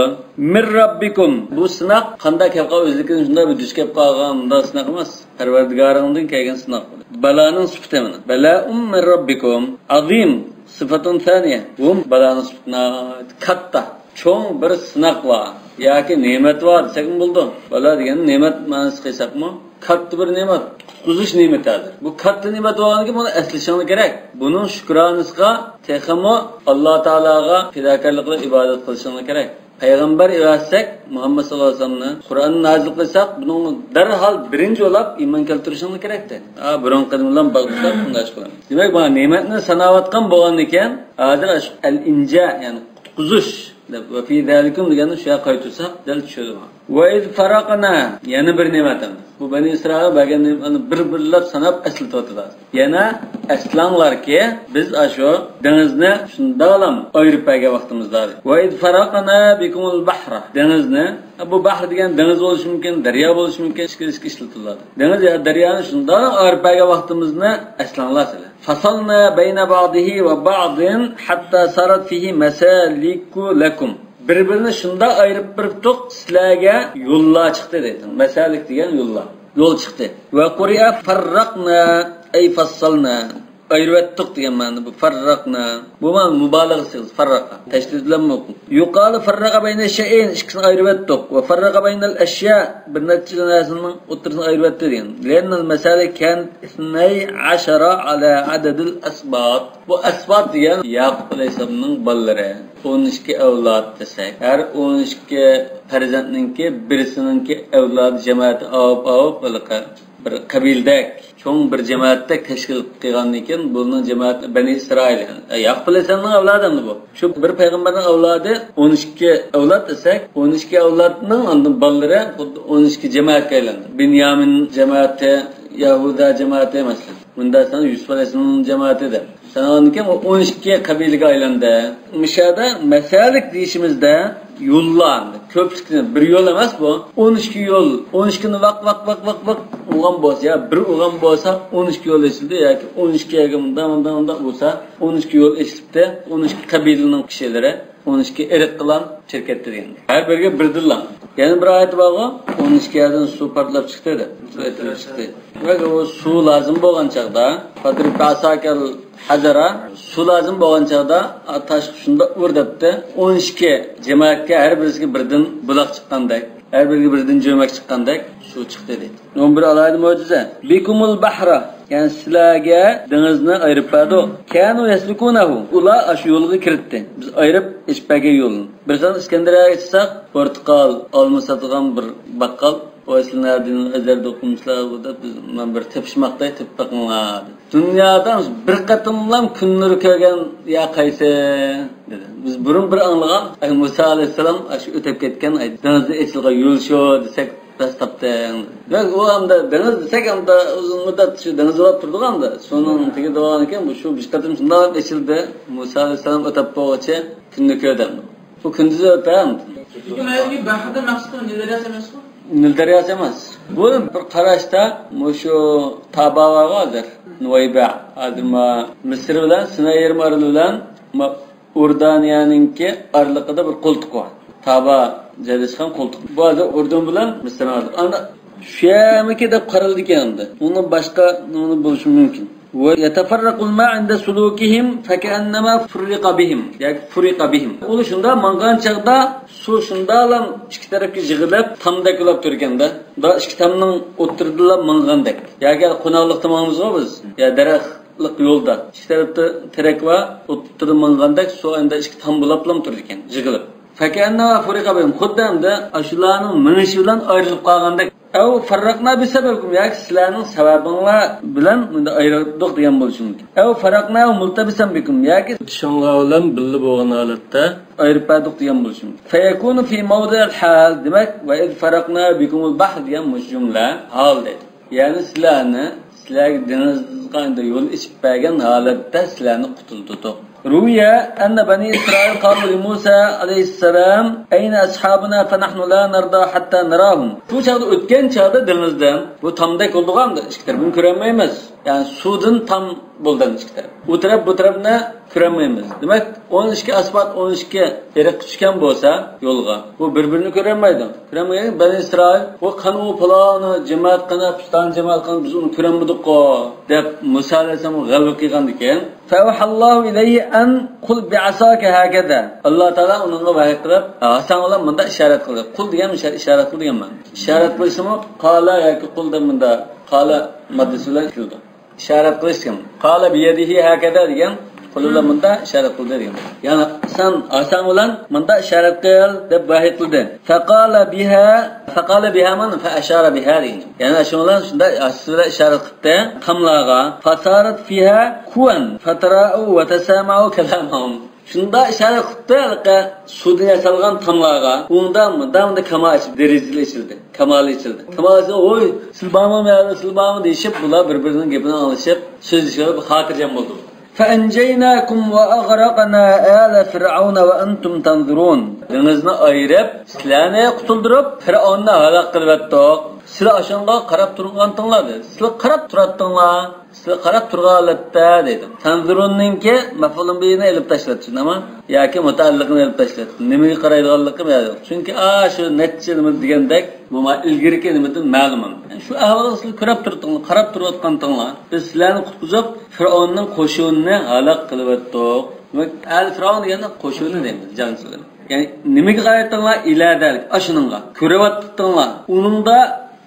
من ربكم. بۇ سىناق قانداق كەپ قالغان، ئۆزلۈكىدىن شۇنداق بىر دۇچ كەپ قالغان مۇنداق سىناق ئەمەس. پەرۋەردىگارىڭدىن كەلگەن سىناق. بالانىڭ سۈپىتى مانا. بلاء من ربكم عظيم. صفة ثانية. بۇ بالانىڭ سۈپىتى ناھايىتى كاتتا. چوڭ بىر سىناق بار ياكى نېمەت بار دېسەكمۇ بولىدۇ. بالا دېگەننى نېمەت مەنىسىگە قىلساقمۇ، كاتتا بىر نېمەت، قۇتقۇزۇش نېمىتى ھازىر. بۇ كاتتا نېمەت بولغاندىكىن بۇنى ئەسلىشىڭلار كېرەك. بۇنىڭ شۈكرانىسىغا تېخىمۇ ئاللا تائالاغا پىداكارلىق بىلەن ئىبادەت قىلىشىڭلار كېرەك. پەيغەمبەر ئەۋەتسەك، مۇھەممەد ساللاللاھۇ ئەلەيھى ۋەسەللەمنى، قۇرئاننى نازىل قىلساق، بۇنىڭغا دەرھال بىرىنچى بولاپ ئىمان كەلتۈرۈشۈڭلار كېرەكتى. ھا، بۇرۇنقى ئىلىم بىلەن باغلىشىپ بۇنداق ئىش قىلىمىز. دېمەك، مانا نېمەتنى ساناۋاتقان بولغاندىكىن، ھازىر ئەل ئىنجا، يەنى قۇتقۇزۇش دەپ، ۋە فى زالىكۇم دېگەننى شۇ يەرگە قايتۇرساق دەل چۈشىدۇ. ۋە ئىز فەرەقنا، يەنە بىر نېمەت ئەمدى. بۇ بەنى ئىسرائىل بەرگەن نېمەتنى بىر-بىرلەپ ساناپ ئەسلىتىۋاتىدۇ. يەنە ئەسلەڭلاركى، بىز ئاشۇ دېڭىزنى شۇنداقلام ئايرىپ بەرگەن ۋاقتىمىزدا. ۋە ئىز فەرەقنا بىكۇمۇل بەھرە. دېڭىزنى، بۇ بەھر دېگەن دېڭىز بولۇشى مۇمكىن، دەريا بولۇشى مۇمكىن، ئىككىلىسىگە ئىشلىتىلىدۇ. دېڭىز يا دەريانى شۇنداقلام ئايرىپ بەرگەن ۋاقتىمىزنى ئەسلەڭلار سىلەر. فەسەلنا بەينە بەئزىھى ۋە بەئزىن ھەتتا سارەت فىھى مەسالىكۇ لەكۇم. بىر-بىرىنى شۇنداق ئايرىپ بېرىپتۇق، سىلەرگە يوللار چىقتى دەيدۇ. مەسالىك دېگەن يوللار. يول چىقتى. ۋە قۇرىئە فەررەقنا، ئەي فەسسەلنا. ئايرىۋەتتۇق دېگەن مەنىدە بۇ فەررەقنا. بۇ مانا مۇبالىغە سىيغىسى، فەررەقە. تەشدىد بىلەن مۇقىم. يۇقالۇ فەررەقە بەينە شەيئەين، ئىككىسىنى ئايرىۋەتتۇق. ۋە فەررەقە بەينەل ئەشيا، بىر نەچچە نەرسىنىڭ ئوتتۇرىسىنى ئايرىۋەتتى دېگەن. لىئەننەل مەسالىك كانەت ئىسنەي ئەشەرە ئەلا ئەدەدىل ئەسباط. بۇ ئەسباط دېگەن ياقۇپ ئەلەيھىسسالامنىڭ بالىلىرى. ئون ئىككى ئەۋلاد دېسەك، ھەر ئون ئىككى پەرزەنتنىڭكى بىرسىنىڭكى ئەۋلادى جەمەتى ئاۋۇپ-ئاۋۇپ ھېلىقى بىر قەبىلىدەك. چوڭ بىر جامائەتتەك تەشكىل قىلغاندىن كېيىن، بۇنىڭ جامائەتى بەنى ئىسرائىل، يەنى ياقۇپ ئەلەيھىسسالامنىڭ ئەۋلادى ئەمدى بۇ. شۇ بىر پەيغەمبەرنىڭ ئەۋلادى، ئون ئىككى ئەۋلاد دېسەك، ئون ئىككى ئەۋلادنىڭ ئاندىن بالىلىرى خۇددى ئون ئىككى جامائەتكە ئايلاندى. بىنيامىن جامائىتى، يەھۇدا جامائىتى، مەسىلەن. بۇندا سەن يۈسۈپ ئەلەيھىسسالامنىڭ جامائىتى دەپ سانىغاندىن كېيىن، ئۇ ئون ئىككى قەبىلىگە ئايلاندى. مۇشۇ يەردە مەسەلىك دېيىشىمىزدە يوللار، كۆپلۈكنى، بىر يول ئەمەس بۇ. ئون ئىككى يول، ئون ئىككىنى ۋاق، ۋاق، ۋاق، ۋاق، ۋاق ئۇرغان بولسا، يا بىر ئۇرغان بولسا، ئون ئىككى يول ئېچىلدى ياكى ئون ئىككى يەرگە مۇنداق، مۇنداق، مۇنداق ئۇرسا، ئون ئىككى يول ئېچىلىپتۇ. ئون ئىككى قەبىلىنىڭ كىشىلىرى، ئون ئىككى ئىرققىلا چىرىپ كەتتى دېگەن. ھەر بىرىگە بىردىنلا. يەنە بىر ئايەت بارغۇ، ئون ئىككى يەردىن سۇ پارتلاپ چىقتى دەپ. سۇ ئېتىلىپ چىقتى. ۋە ئۇ سۇ لازىم بولغان چاغدا، فاضرب بعصاك الحجر، سۇ لازىم بولغان چاغدا، تاشقا شۇنداق ئۇر دەپتۇ. ئون ئىككى جامائەتكە ھەر بىرسىگە بىردىن بۇلاق چىققاندەك، ھەر بىرىگە بىردىن جۆمەك چىققاندەك سۇ چىقتى دەيدۇ. ئون بىر ئالاھىدە مۆجىزە. بىكۇمۇل بەھرە، يەنى سىلەرگە دېڭىزنى ئايرىپ بەردۇق. كانۇ يەسلۇكۇنەھۇ، ئۇلار ئاشۇ يولغا كىرىتتى. بىز ئايرىپ ئېچىپ بەرگەن يولنى. بىر خىل ئىسكەندەرىيەگە چىقساق، پورتۇقال، ئالما ساتىدىغان بىر باققال، «ۋاي، سىلەر نەدىن ئەزەردە ئوقۇمسىلەر بۇ؟» دەپ، بىز، مەن بىر تېپىشماقتاي، تېپىپ بېقىڭلار، دېدى. دۇنيادا بىر قېتىملام كۈن نۇرى كۆرگەن يەر قايسى؟ دېدى. بىز بۇرۇن بىر ئاڭلىغان، ئەي، مۇسا ئەلەيھىسسالام ئاشۇ ئۆتۈپ كەتكەن، ئەي، دېڭىزدا ئېچىلغان يول شۇ دېسەك، راست تاپتىڭ. ۋە ئۇ ئەمدى دېڭىز دېسەك، ئەمدى ئۇزۇن مۇددەت شۇ دېڭىز بولاپ تۇردۇق ئەمدى. سۇنىڭ تېگىدە بولغاندىكىن، بۇ شۇ بىر قېتىم شۇنداق ئېچىلدى. مۇسا ئەلەيھىسسالام ئۆتۈپ بولغۇچە كۈننى كۆردى ئەمدى. بۇ كۈندۈزى ئۆتەمدى. لېكىن ھەيۋى بەھردە مەقسىتىڭ نىل دەرياسى ئەمەسمۇ؟ نىل دەرياسى ئەمەس. بۇ بىر قاراشتا مۇشۇ تابا بارغۇ ھازىر. نۇۋەيبە. ھازىر ما مىسىر بىلەن سىناي يېرىم ئارىلى بىلەن ما ئوردانىيەنىڭكى ئارىلىقىدا بىر قولتۇق بار. تابا جايلاشقان قولتۇق. بۇ ھازىر ئوردۇن بىلەن مىسىرنىڭ ئارىلىقى. ئانا شۇ يەرمىكى دەپ قارىلىدىكەن ئەمدى. ئۇنىڭ باشقا نېمە بولۇشى مۇمكىن. ويتفرق الماء عند سلوكهم فكأنما فرق بهم ياكى فرق بهم. ئۇلار شۇنداق ماڭغان چاغدا سۇ شۇنداقلا ئىككى تەرەپكە يىغىلىپ، تامدەك بولۇپ تۇرىدىكەن-دە. مۇنداق ئىككى تامنىڭ ئوتتۇرىدىلا ماڭغاندەك. ياكى قوناقلىقتا ماڭىمىزغۇ بىز. يا دەرەخلىك يولدا. ئىككى تەرەپتە تېرەك بار، ئوتتۇرىدا ماڭغاندەك سۇ ئەمدى ئىككى تام بولاپلا تۇرىدىكەن، يىغىلىپ. فكأنما فرق بهم. خۇددى ئەمدى ئاشۇلارنىڭ مېڭىشى بىلەن ئايرىلىپ قالغاندەك. أو فرقنا بسببكم، ياكى سىلەرنىڭ سەۋەبىڭلار بىلەن مۇنداق ئايرىلدۇق دېگەن بولۇشى مۇمكىن. أو فرقناه ملتبسا بكم، ياكى ئۆتۈشۈڭلار بىلەن بىللە بولغان ھالەتتە ئايرىپ بەردۇق دېگەن بولۇشى مۇمكىن. فيكون في موضع الحال، دېمەك، وإذ فرقنا بكم البحر دېگەن مۇشۇ جۈملە ھال دەيدۇ. يەنى سىلەرنى، سىلەرگە دېڭىزغا ئەمدى يول ئېچىپ بەرگەن ھالەتتە سىلەرنى قۇتۇلدۇردۇق. روي أن بني إسرائيل قالوا لموسى عليه السلام: أين أصحابنا فنحن لا نرضى حتى نراهم. شۇ چاغدا ئۆتكەن چاغدا دېڭىزدىن، بۇ تامدەك بولىدىغان، ئىككى تەرىپىنى كۆرەلمەيمىز. يەنى سۇدىن تام بولدى ئىككى تەرەپ. ئۇ تەرەپ، بۇ تەرەپنى كۆرەلمەيمىز. دېمەك، ئون ئىككى ئاسپات، ئون ئىككى ئېرىق چۈشكەن بولسا يولغا، بۇ بىر-بىرىنى كۆرەلمەيدۇ. كۆرەلمىگەن بەنى ئىسرائىل، «ۋۇ قانا ئۇ پالانى جامائەت قانا، پۇستانى جامائەت قانا، بىز ئۇنى كۆرەلمىدۇققۇ» دەپ مۇسا ئەلەيھىسسالامغا غەلۋە قىلغاندىكىن، فأوحى الله إليه أن قل بعصاك هكذا. ئاللا تائالا ئۇنىڭغا ۋەھىي قىلىپ، ھاساڭ بىلەن مۇنداق ئىشارەت قىلدى. قۇل دېگەن ئىشا-، ئىشارەت قىل دېگەن مەنە. ئىشارەت قىلىشىمۇ قال ياكى قۇل دەپ مۇنداق قال ماددىسى بىلەن كېلىدۇ. ئىشارەت قىلىش دېگەن. قال بيده هكذا دېگەن، قولى بىلەن مۇنداق ئىشارەت قىلدى دېگەن. يەنى سەن ھاساڭ بىلەن مۇنداق ئىشارەت قىل دەپ ۋەھىي قىلدى. فقال بها، فقال بها مانا فأشار بها دېگەن. يەنى شۇنىڭ بىلەن شۇنداق ئاشۇ بىلەن ئىشارەت قىلدى تاملارغا. فصارت فيها كوا فتراءوا وتسامعوا كلامهم. شۇنداق ئىشارەت قىلىپتۇ ھېلىقى سۇدىن ياسالغان تاملارغا. ئۇندا مۇنداق، مۇنداق كامال ئېچىلدى، دېرىزىلەر ئېچىلدى، كامال ئېچىلدى. كامال ئېچىلدى، «ھوي، سىلەر بارمۇ مۇ يەردە، سىلەر بارمۇ؟» دېيىشىپ، بۇلار بىر-بىرىنىڭ گېپىنى ئاڭلىشىپ، سۆزلىشىپ، خاتىرجەم بولدى. فأنجيناكم وأغرقنا آل فرعون وأنتم تنظرون. دېڭىزنى ئايرىپ، سىلەرنى قۇتۇلدۇرۇپ، پىرئوننى ھالاك قىلىۋەتتۇق. سىلەر ئاشۇنىڭغا قاراپ تۇرغانتىڭلار، دېدى. سىلەر قاراپ تۇراتتىڭلار. سىلەر قاراپ تۇرغان ھالەتتە دەيدۇ. تەنزۇرۇننىڭكى مەفئۇلۇن بىھىنى ئېلىپ تاشلاتتى، نېمە؟ ياكى مۇتەئەللىقىنى ئېلىپ تاشلاتتى. نېمىگە قارايدىغانلىقى مەلۇم. چۈنكى ئاشۇ نەچچە نېمە دېگەندەك، بۇ ما ئىلگىرىكى نېمىدىن مەلۇم. شۇ ئەھۋالغا سىلەر كۆرۈپ تۇراتتىڭلار، قاراپ تۇرۇۋاتقانتىڭلار. بىز سىلەرنى قۇتقۇزۇپ، فىرئوننىڭ قوشۇنىنى ھالاك قىلىۋەتتۇق. دېمەك، ئەل فىرئون دېگەندە قوشۇنى دەيمىز، جەڭچىلىرى. يەنى نېمىگە قارايتتىڭلار؟ ئىلە دەلىك، ئاشۇنىڭغا. كۆرۈۋاتتىڭلار. ئۇنىڭدا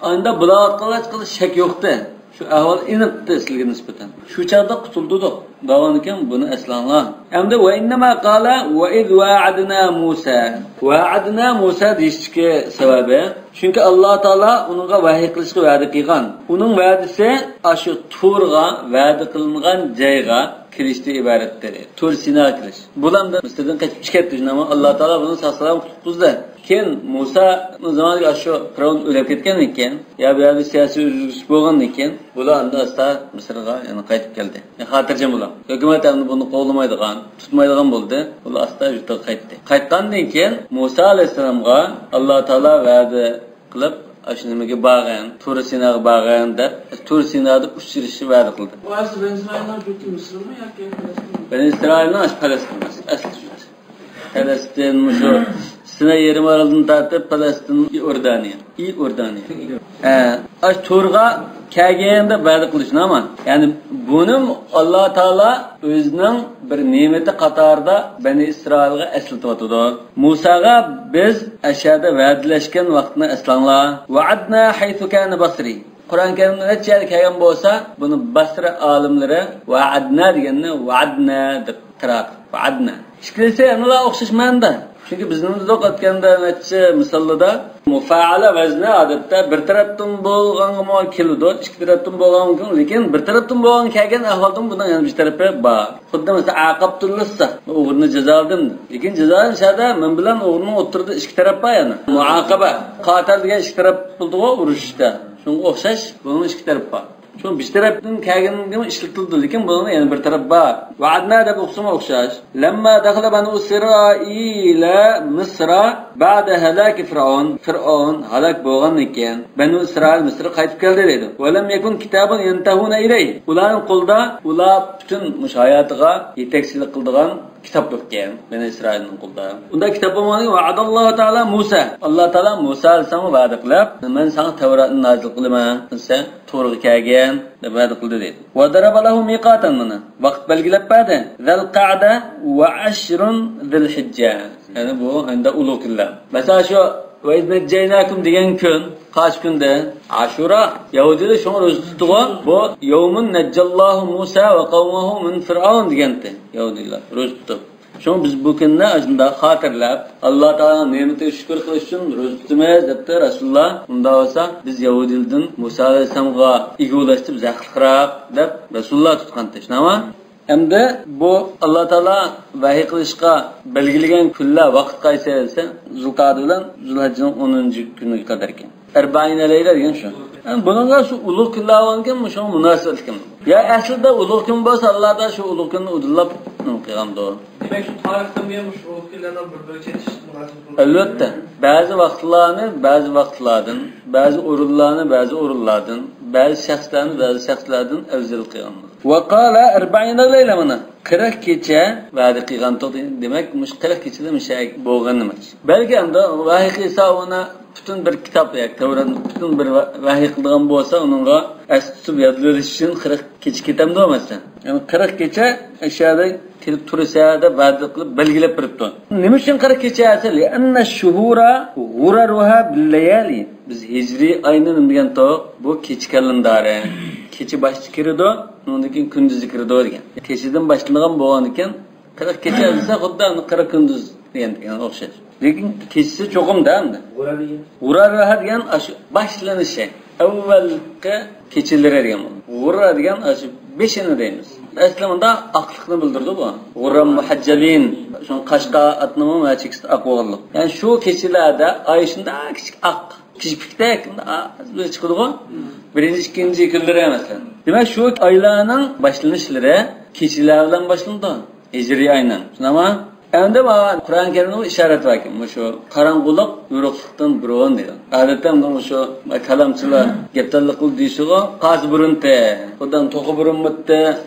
ئاندا بۇلاۋاتقانلار ھېچقانداق شەك يوقتى. شۇ ئەھۋال ئېنىقتى سىلىگە نىسبەتەن. شۇ چاغدا قۇتۇلدۇق. دەۋانكەن بۇنى ئەسلەڭلار. ئەمدى ۋە ئىننەما قالە ۋە ئىز ۋەئەدنا مۇسا. ۋەئەدنا مۇسا دېيىشتىكى سەۋەبى، چۈنكى ئاللا تائالا ئۇنىڭغا ۋەھىي قىلىشقا ۋەدە قىلغان. ئۇنىڭ ۋەدىسى ئاشۇ تۇرغا، ۋەدە قىلىنغان جايغا كېلىشتىن ئىبارەت دېدى. تۇر سىناغا كېلىش. بۇلار ئەمدى مىسىردىن قېچىپ چىقىپ كەتتى، شۇنداقمۇ؟ ئاللا تائالا بۇنى ساق سالامەت قۇتقۇزدى. كېيىن مۇسانىڭ زامانىدا ئاشۇ پىرئون ئۆلۈپ كەتكەندىن كېيىن، يا بۇ يەردە سىياسىي ئۆزگىرىش بولغاندىن كېيىن، بۇلار ئەمدى ئاستا مىسىرغا يەنە قايتىپ كەلدى. يەنى خاتىرجەم بولۇڭ. ھۆكۈمەت ئەمدى بۇنى قوغلىمايدىغان، تۇتمايدىغان بولدى. بۇلار ئاستا يۇرتىغا قايتتى. قايتقاندىن كېيىن مۇسا ئەلەيھىسسالامغا ئاللا تائالا ۋەدە قىلىپ، ئاشۇ نېمىگە بارغىن، تۇر سىناغا بارغىن دەپ، تۇر سىنادا ئۇچرىشىشنى ۋەدە قىلدى. بۇ ئەسلى بەنى ئىسرائىلنىڭ يۇرتى مىسىرمۇ ياكى پەلەستىنمۇ؟ بەنى ئىسرائىلنىڭ ئاشۇ پەلەستىن، ئەسلى يۇرتى. پەلەستىن، مۇشۇ سىناي يېرىم ئارىلىدىن تارتىپ پەلەستىن، ئىئوردانىيە. ئىئوردانىيە. ھە، ئاشۇ تۇرغا كەلگەندە ۋەدە قىلىشنى ئامان. يەنى بۇنىمۇ ئاللا تائالا ئۆزىنىڭ بىر نېمىتى قاتارىدا بەنى ئىسرائىلغا ئەسلىتىۋاتىدۇ. مۇساغا بىز ئەشەدە ۋەدىلەشكەن ۋاقىتنى ئەسلەڭلار. ۋەئەدنا ھەيسۇ كانە بەسرى. قۇرئان كەرىمدە نەچچە يەردە كەلگەن بولسا، بۇنى بەسرە ئالىملىرى ۋەئەدنا دېگەننى ۋەئەدنا دەپ قىرائەت قىلىپ، ۋەئەدنا. ئىككىلىسى يەنىلا ئوخشاش مەنىدە. چۈنكى بىزنىڭ ئۆتكەندە نەچچە مىساللىدا مۇفەئەلە ۋەزنى ئادەتتە بىر تەرەپتىن بولغانغىمۇ كېلىدۇ، ئىككى تەرەپتىن بولغان مۇمكىن، لېكىن بىر تەرەپتىن بولغان كەلگەن ئەھۋالدىمۇ بۇنىڭ يەنە بىر تەرىپى بار. خۇددى مەسىلەن، ئاقابتۇللىسسا، ئوغرىنى جازالىدىم. لېكىن جازالىنىش يەردە مەن بىلەن ئوغرىنىڭ ئوتتۇرىدا ئىككى تەرەپ بار يەنە. مۇئاقەبە، قاتال دېگەن ئىككى تەرەپ بولىدىغۇ ئۇرۇشۇشتا. شۇنىڭغا ئوخشاش، بۇنىڭ ئىككى تەرىپى بار. شۇ بىر تەرەپتىن كەلگىنىمۇ ئىشلىتىلىدۇ، لېكىن بۇنىڭ يەنە بىر تەرىپى بار. ۋەئەدنا دەپ ئوقۇسىمۇ ئوخشاش. لەمما دەخەلە بەنۇ ئىسرائىلە مىسرا بەئدە ھەلاكى فىرئەۋن. فىرئەۋن ھالاك بولغاندىن كېيىن، بەنۇ ئىسرائىل مىسىرغا قايتىپ كەلدى دەيدۇ. ۋەلەم يەكۇن كىتابۇن يەنتەھۇنە ئىلەيھ. ئۇلارنىڭ قولىدا، ئۇلار پۈتۈن مۇشۇ ھاياتىغا يېتەكچىلىك قىلىدىغان كىتاب يوقكەن، بەنى ئىسرائىلنىڭ قولىدا. ئۇنداق كىتاب بولمىغاندىن كېيىن، ۋەئەدەللاھۇ تائالا مۇسا. ئاللا تائالا مۇسا ئەلەيھىسسالامغا ۋەدە قىلىپ، مەن ساڭا تەۋراتنى نازىل قىلىمەن، سەن تۇرغا كەلگىن، دەپ ۋەدە قىلدى دەيدۇ. ۋەزەرەبە لەھۇ مىقاتەن مانا. ۋاقىت بەلگىلەپ بەردى. زەلقەئدە ۋە ئەشرۇن زىلھىججە. يەنى بۇ ھەمدە ئۇلۇغ كۈنلەر. مەسىلەن، شۇ ۋەئىز نەججەيناكۇم دېگەن كۈن، قايسى كۈندە؟ ئاشۇرا. يەھۇدىيلار شۇڭا روزا تۇتىدىغۇ. بۇ يەۋمۇن نەججەللاھۇ مۇسا ۋە قەۋمەھۇ مىن فىرئەۋن دېگەنتى يەھۇدىيلار روزا تۇتۇپ. شۇڭا بىز بۇ كۈننى ئاشۇنداق خاتىرىلەپ، ئاللا تائالانىڭ نېمىتىگە شۈكۈر قىلىش ئۈچۈن روزا تۇتىمىز دەپتۇ رەسۇلۇللا. ئۇنداق بولسا، بىز يەھۇدىيلىدىن مۇسا ئەلەيھىسسالامغا ئىگە بولۇش بىز ھەقلىقراق دەپ رەسۇلۇللا تۇتقانتى، شۇنداقمۇ؟ ئەمدى بۇ ئاللا تائالا ۋەھىي قىلىشقا بەلگىلىگەن كۈنلەر، ۋاقىت قايسى دېسە، زۇلقەئدە بىلەن زۇلھەججىنىڭ ئونىنچى كۈنىگە قەدەر ئىكەن. ئەربەئىنە لەيلە دېگەن شۇ. يەنى بۇنىڭغا شۇ ئۇلۇغ كۈنلەر بولغانكەن، شۇڭا مۇناسىۋەتلىك. يا ئەسلىدە ئۇلۇغ كۈن بولسا، ئاللادا شۇ ئۇلۇغ كۈننى ئۇدۇللاپ نېمە قىلغاندۇ؟ دېمەك، شۇ تارىختىمۇ شۇ ئۇلۇغ كۈنلەرنىڭ بىر-بىرىگە چېتىشىش مۇناسىۋىتى بولىدۇ. ئەلۋەتتە، بەزى ۋاقىتلارنى بەزى ۋاقىتلاردىن، بەزى ئورۇنلارنى بەزى ئورۇنلاردىن، بەزى شەخسلەرنى بەزى شەخسلەردىن ئەۋزەل قىلغان بولىدۇ. ۋە قالە ئەربەئىنە لەيلە مانا. قىرىق كېچە ۋەدە قىلغانتۇق دېمەك، مۇشۇ قىرىق كېچىدە مۇشۇ بولغىنى. بەلكى ئەمدى ۋەھىي قىلسا ئۇنى پۈتۈن بىر كىتاب ياكى تەۋراتنى پۈتۈن بىر ۋە-، ۋەھىي قىلىدىغان بولسا، ئۇنىڭغا ئەستە تۇتۇپ يادلىۋېلىش ئۈچۈن قىرىق كېچە كېتەمدۇ مەسىلەن؟ يەنى قىرىق كېچە ئەشەدە كېلىپ تۇرىسە دەپ ۋەدە قىلىپ بەلگىلەپ بېرىپتۇ. نېمە ئۈچۈن قىرىق كېچە دېسە، لىئەننە شۇھۇرا غۇرەرۇھا بىللەيالى. بىز ھىجرىي ئاينى نېمە دېگەنتۇق؟ بۇ كېچە كالېندارى. كېچە باشتا كىرىدۇ، ئۇنىڭدىن كېيىن كۈندۈزى كىرىدۇ دېگەن. كېچىدىن باشلىنىدىغان بولغاندىكىن، قىرىق كېچە دېسە، خۇددى ئەنە قىرىق كۈندۈز دېگەن، دېگەن ئوخشاش. لېكىن كېچىسى چوقۇم-دە ئەمدى. غۇرا دېگەن؟ غۇرا راھا دېگەن ئاشۇ باشلىنىشى. ئەۋۋەلقى كېچىلىرى دېگەن بولىدۇ. غۇرا دېگەن ئاشۇ بېشىنى دەيمىز. ئەسلى مۇندا ئاقلىقنى بىلدۈرىدۇ بۇ. غۇررەن مۇھەججەلىن. شۇنىڭ قاشقا ئاتنىڭمۇ ۋە چېكىسى ئاق بولغانلىق. يەنى شۇ كېچىلەردە ئاي شۇنداق كىچىك ئاق. كىچىكلىكتەك، ئاز بىر چىقىدىغۇ. بىرىنچى، ئىككىنچى كۈنلىرى، مەسىلەن. دېمەك، شۇ ئايلارنىڭ باشلىنىشلىرى كېچىلەر بىلەن باشلىنىدۇ. ھىجرىي ئاينىڭ. شۇنداقمۇ؟ ئەمدى مانا قۇرئان كەرىمدىمۇ ئىشارەت باركەن. مۇشۇ قاراڭغۇلۇق يورۇقلۇقتىن بۇرۇن دېگەن. ئادەتتە مۇشۇ كالامچىلار گەپدانلىق قىلىپ دېيىشىغۇ، قايسى بۇرۇنتى؟ خۇددى توخۇ بۇرۇنمىتتى؟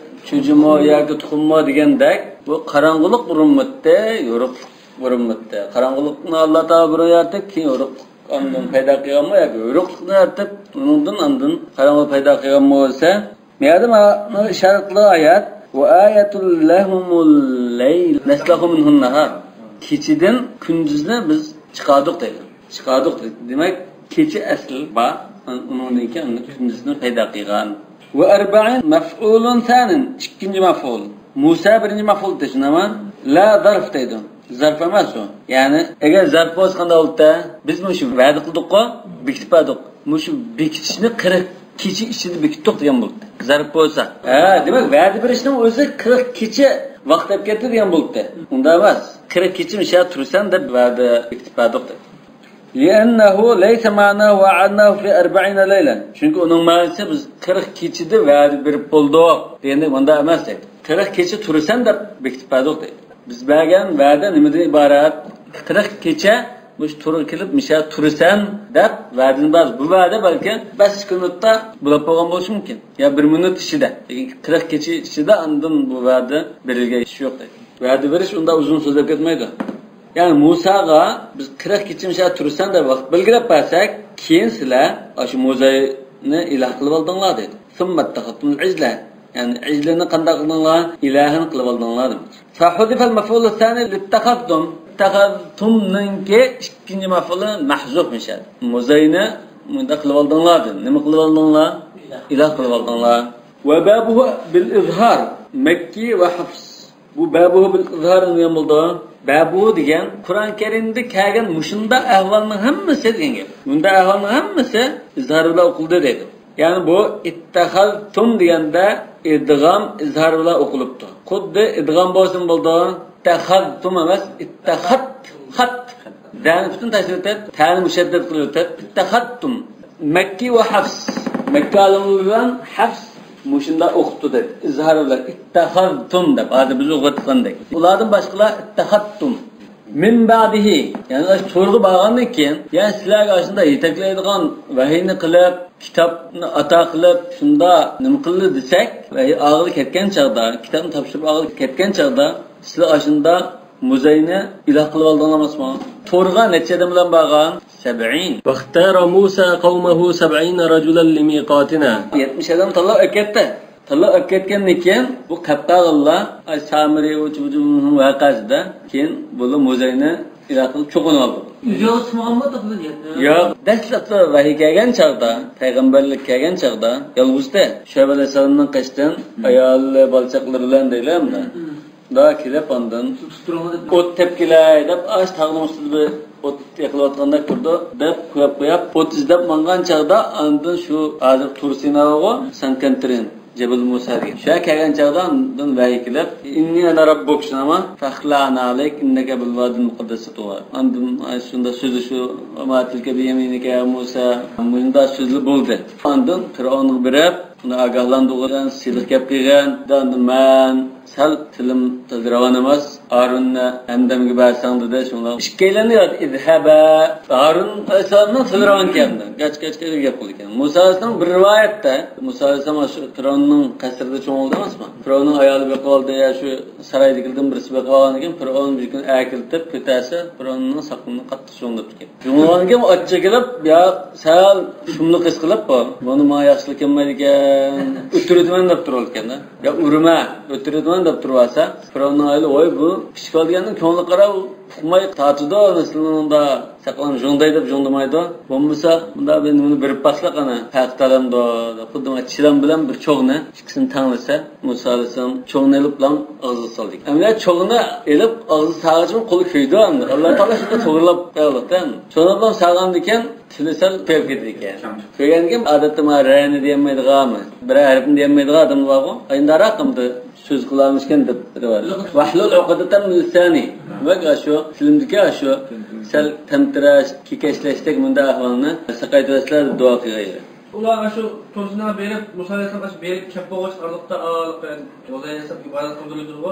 چۈجىمۇ ياكى تۇخۇممۇ دېگەندەك، بۇ قاراڭغۇلۇق بۇرۇنمىتتى، يورۇقلۇق بۇرۇنمىتتى؟ قاراڭغۇلۇقنى ئاللا تائالا بۇرۇن يارىتىپ، كېيىن يورۇقلۇق ئاندىن پەيدا قىلغانمۇ ياكى يورۇقلۇقنى يارىتىپ، ئۇنىڭدىن ئاندىن قاراڭغۇلۇق پەيدا قىلغانمۇ دېسە، بۇ يەردە مانا ئىشارەت قىلغان ئايەت، ۋە ئايەتۇن لەھۇمۇل لەيل نەسلەخۇ مىنھۇن نەھار. كېچىدىن كۈندۈزنى بىز چىقاردۇق دەيدۇ. چىقاردۇق دەيدۇ. دېمەك، كېچە ئەسلى بار، ئۇنىڭدىن كېيىن كۈندۈزنى پەيدا قىلغان. ۋە ئەربەئىن مەفئۇلۇن سانىن، ئىككىنچى مەفئۇل. مۇسا بىرىنچى مەپئۇل دەيدۇ، شۇنداقمۇ؟ لا زەرف دەيدۇ. زەرف ئەمەس ئۇ. يەنى، ئەگەر زەرف بولسا قانداق بولىدۇ؟ بىز مۇشۇ ۋەدە قىلدۇققۇ، بېكىتىپ بەردۇق. مۇشۇ بېكىتىشنى قىرىق كېچە ئىچىدە بېكىتتۇق دېگەن بولىدۇ. زەرف بولسا. ھە، دېمەك، ۋەدە بېرىشنىڭ ئۆزى قىرىق كېچە ۋاقىت ئەپ كەتتى دېگەن بولىدۇ. ئۇنداق ئەمەس. قىرىق كېچە مۇشۇ يەردە تۇرىسەن دەپ ۋەدە بېكىتىپ بەردۇق دەيدۇ. لأنه ليس معناه وعدناه في أربعين ليلة. چۈنكى ئۇنىڭ مەنىسى بىز قىرىق كېچىدە ۋەدە بېرىپ بولدۇق دېگەندەك مۇنداق ئەمەس دەيدۇ. قىرىق كېچە تۇرىسەن دەپ بېكىتىپ بەردۇق دەيدۇ. بىز بەرگەن ۋەدە نېمىدىن ئىبارەت؟ قىرىق كېچە مۇشۇ تورغا كېلىپ مۇشۇ يەردە تۇرىسەن دەپ ۋەدىنى بەردۇق. بۇ ۋەدە بەلكى بەش سېكۇنتتا بولۇپ بولغان بولۇشى مۇمكىن. يا بىر مىنۇت ئىچىدە. لېكىن قىرىق كېچە ئىچىدە ئاندىن بۇ ۋەدە بېرىلگەن ئىش يوق دەيدۇ. ۋەدە بېرىش ئۇنداق ئۇزۇن سۆزلەپ كەتمەيدۇ. يەنى مۇساغا بىز قىرىق كېچە مۇشۇ يەردە تۇرىسەن دەپ ۋاقىت بەلگىلەپ بەرسەك، كېيىن سىلەر ئاشۇ مۇزاينى ئىلاھ قىلىۋالدىڭلار دەيدۇ. ثم اتخذتم العجل. يەنى ئىجلىنى قانداق قىلدىڭلار؟ ئىلاھەن قىلىۋالدىڭلار دەيدۇ. فحذف المفعول الثاني لاتخذتم. اتخذتمنىڭكى ئىككىنچى مەپئۇلى مەھزۇف مۇشۇ يەردە. مۇزاينى مۇنداق قىلىۋالدىڭلار دەيدۇ. نېمە قىلىۋالدىڭلار؟ ئىلاھ قىلىۋالدىڭلار. وبابه بالإظهار مكي وحفص. بۇ بابه بالإظهار دېگەن بولىدۇ. بابه دېگەن قۇرئان كەرىمدە كەلگەن مۇشۇنداق ئەھۋالنىڭ ھەممىسى دېگەن گەپ. مۇنداق ئەھۋالنىڭ ھەممىسى ئىزھار بىلەن ئوقۇلدى دەيدۇ. يەنى بۇ اتخذتم دېگەندە ئىدغام ئىزھار بىلەن ئوقۇلۇپتۇ. خۇددى ئىدغام بولسىمۇ بولىدۇ. اتخذتم ئەمەس، اتخذت. خەت. دانى پۈتۈن تاشلىۋېتىپ، تانى مۇشەددەت قىلىۋېتىپ، اتخذتم. مەككى ۋە ھەفس. مەككە ئالىملىرى بىلەن ھەفس مۇشۇنداق ئوقۇپتۇ دەپ، ئىزھار بىلەن اتخذتم دەپ، ھازىر بىز ئوقۇۋاتقاندەك. ئۇلاردىن باشقىلار اتخذتم. من بعده، يەنى ئاشۇ تورغا بارغاندىن كېيىن، يەنى سىلەرگە ئاشۇنداق يېتەكلەيدىغان ۋەھىينى قىلىپ، كىتابنى ئاتا قىلىپ، شۇنداق نېمە قىلدى دېسەك، ۋەھىي ئاغىلى كەتكەن چاغدا، كىتابنى تاپشۇرۇپ ئاغىلى كەتكەن چاغدا، سىلەر ئاشۇنداق مۇزەينى ئىلاھ قىلىۋالدىڭلار ئەمەسمۇ؟ تورغا نەچچە ئادەم بىلەن بارغان؟ سەبئىن. واختار موسى قومه سبعين رجلا لميقاتنا. يەتمىش ئادەم تاللاپ ئەكەتتى. تاللاپ ئەكەتكەندىن كېيىن بۇ قەپقاغىللار، ئاي سامىرى، ئۇ، چۇ، چۇ، ۋەقەسىدە كېيىن بۇلار مۇزەينى ئىلاھ قىلىپ چوقۇنۇۋالدى. ئۆزى يالغۇز تۇرمىغانمۇ تاپىدۇ؟ ياق. دەسلەپتە ۋەھىي كەلگەن چاغدا، پەيغەمبەرلىك كەلگەن چاغدا يالغۇزدى. شۇئەيب ئەلەيھىسسالامنىڭ قېشىدىن ئايالى، بالا-چاقىلىرى بىلەن دەيلى ئەمدى. مۇنداق كېلىپ ئاندىن ئوت تېپىپ كېلەي دەپ، ئاشۇ تاغنىڭ ئۈستىدە بىر ئوت يېقىلىۋاتقاندەك تۇرىدۇ دەپ قويۇپ قويۇپ، ئوت ئىزدەپ ماڭغان چاغدا ئاندىن شۇ ھازىر تۇر سىنا بارغۇ، سانكەنترىن، جەبىل مۇسا دېگەن. شۇ يەرگە كەلگەن چاغدا ئاندىن ۋەھىي كېلىپ، إني أنا ربك شۇنداقمۇ؟ فاخلع نعليك إنك بالواد المقدس طوى. ئاندىن شۇنداق سۆزلىشىۋ، وما تلك بيمينك يا موسى، مۇشۇنداق سۆزلەر بولدى. ئاندىن پىرئەۋنگە بېرىپ، ئۇنى ئاگاھلاندۇرغان، سىلىق گەپ قىلغان. ئاندىن مەن سەل تىلىم تېز راۋان ئەمەس، ھارۇننى ھەمدەمگە بەرسەڭ دېدى، شۇڭا ئىككىيلەننى ياد، اذهبا. ھارۇن ئەلەيھىسسالامنىڭ تىلى راۋان ئىكەن، گاچ-گاچ قىلىپ گەپ قىلىدىكەن. مۇسا ئەلەيھىسسالام بىر رىۋايەتتە، مۇسا ئەلەيھىسسالام شۇ پىرئەۋننىڭ قەسرىدە چوڭ بولدى ئەمەسمۇ؟ پىرئەۋننىڭ ئايالى بېقىۋالدى يا شۇ سارايدىكىلەردىن بىرسى بېقىۋالغاندىكىن، پىرئەۋن بىر كۈنى ئەكېلىپ كېتەرسە، پىرئەۋننىڭ ساقىلىنى قاتتىق شۇڭدۇرۇپتىكەن. شۇڭلىغاندىكىن ئاچچىقى كېلىپ، يا سەل شۇملۇق ھېس قىلىپ، بۇ، بۇنى ماڭا ياخشىلىق كەلمەيدىكەن، ئۆلتۈرىدىمەن دەپ تۇرۇۋالىدىكەن-دە. يا ئۇرما، ئۆلتۈرىدىمەن دەپ تۇرۇۋالسا، پىرئەۋننىڭ ئايالى، ۋاي، بۇ كىچىك بالىدىن كۆڭلى قارا، ئۇقماي تارتىدۇ، مەسىلەن، ئۇندا ساقلام ژۇڭداي دەپ ژۇڭدىمايدۇ. بولمىسا، مۇندا بىر نېمىنى بېرىپ باقساق، ئانا، پەقىت ئالامدۇ، خۇددى مانا چىلان بىلەن بىر چوغنى ئىككىسىنى تەڭلىسە، مۇسا ئەلەيھىسسالام چوغنى ئېلىپلا ئاغزىغا سالدى. ئەمدى چوغنى ئېلىپ ئاغزىغا سالغىچىمۇ قولى كۆيىدۇ ئەمدى. ئاللا تائالا شۇنداق توغرىلاپ قويۇۋالدى ئەمدى. شۇنداقلا سالغاندىكىن تىلى سەل كۆيۈپ كېتىدىكەن. كۆيگەندىكىن ئادەتتە مانا رەنى دېيەلمەيدىغان، بىرەر ھەرپنى دېيەلمەيدىغان ئادەملەر بارغۇ. ئاينداراق ئەمدى سۆز قىلالمىشكەن دەپ. واحلل عقدة من لساني. ۋاك ئاشۇ، تىلىمدىكى ئاشۇ سەل تەمتىرەش، كېكەچلەشتەك مۇنداق ئەھۋالنى ساقايتىۋەتسىلەر دەپ دۇئا قىلغايلى. ئۇلار ئاشۇ تۇرسىناغا بېرىپ، مۇسا ئەلەيھىسسالام ئاشۇ بېرىپ كەپ بولغاچ، ئارىلىقتا ئالىقى مۇزەينە ئەلەيھىسسالام ئىبادەت قىلدۇرۇۋېتىدىغۇ.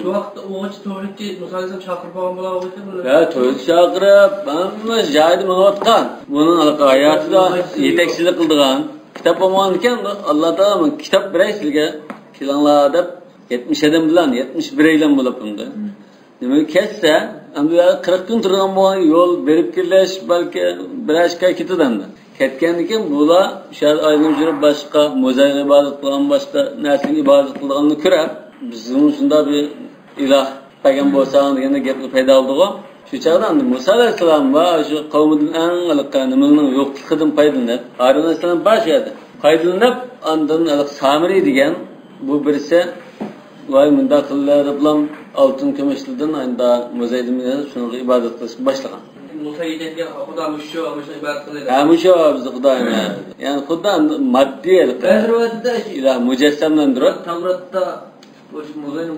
شۇ ۋاقىتتا ئۇغىچە تۇرغۇچى مۇسا ئەلەيھىسسالام چاقىرىپ بولغان بولاغۇ. ھە، تۇرغۇچى چاقىرىپ، ھەممە جايدا مېڭىۋاتقان. بۇنىڭ ھاياتىدا يېتەكچىلىك قىلىدىغان. كىتاب بولمىغاندىكىن، ئاللا تائالا كىتاب بېرەي سىزگە، كېلىڭلار دەپ، يەتمىش ئادەم بىلەن، يەتمىش بىرەيلەن بولۇپ ئەمدى. نېمە كەتسە، ئەمدى قىرىق كۈن تۇرىدىغان بولغان يول بېرىپ كېلىش، بەلكى بىر ئىككى ئاي كېتىدۇ ئەمدى. كەتكەندىن كېيىن بۇلار شۇ يەردە ئايلىنىپ يۈرۈپ باشقا مۇزەيگە ئىبادەت قىلغان، باشقا نەرسىگە ئىبادەت قىلىدىغاننى كۆرۈپ، بىزمۇ شۇنداق بىر ئىلاھ بەرگەن بولساڭ دېگەندەك گەپلەر پەيدا بولدىغۇ. شۇ چاغدا ئەمدى مۇسا ئەلەيھىسسالام ۋە شۇ قەۋمىدىن ئەڭ ھېلىقى نېمىنىڭ يوقلۇقىدىن پايدىلىنىپ، ھارۇن ئەلەيھىسسالام بار شۇ يەردە. پايدىلىنىپ، ئاندىن ھېلىقى سامىرى دېگەن بۇ بىرسى ۋاي، مۇنداق قىلىلە دەپلا ئالتۇن كۈمۈشلىرىدىن ئەمدى مۇزەيدىن شۇنىڭغا ئىبادەت قىلىشقا باشلىغان. مۇسا ئېيتىدىكەن، خۇدا مۇشۇ، مۇشۇ ئىبادەت قىلىدۇ. ھە، مۇشۇ بىزنىڭ خۇدايىمىز. يەنى خۇدا ماددىي ھېلىقى. بەزى رىۋايەتتە ئىلاھ مۇجەسسەملەندۈرۈپ. تەۋراتتا مۇشۇ مۇزەينى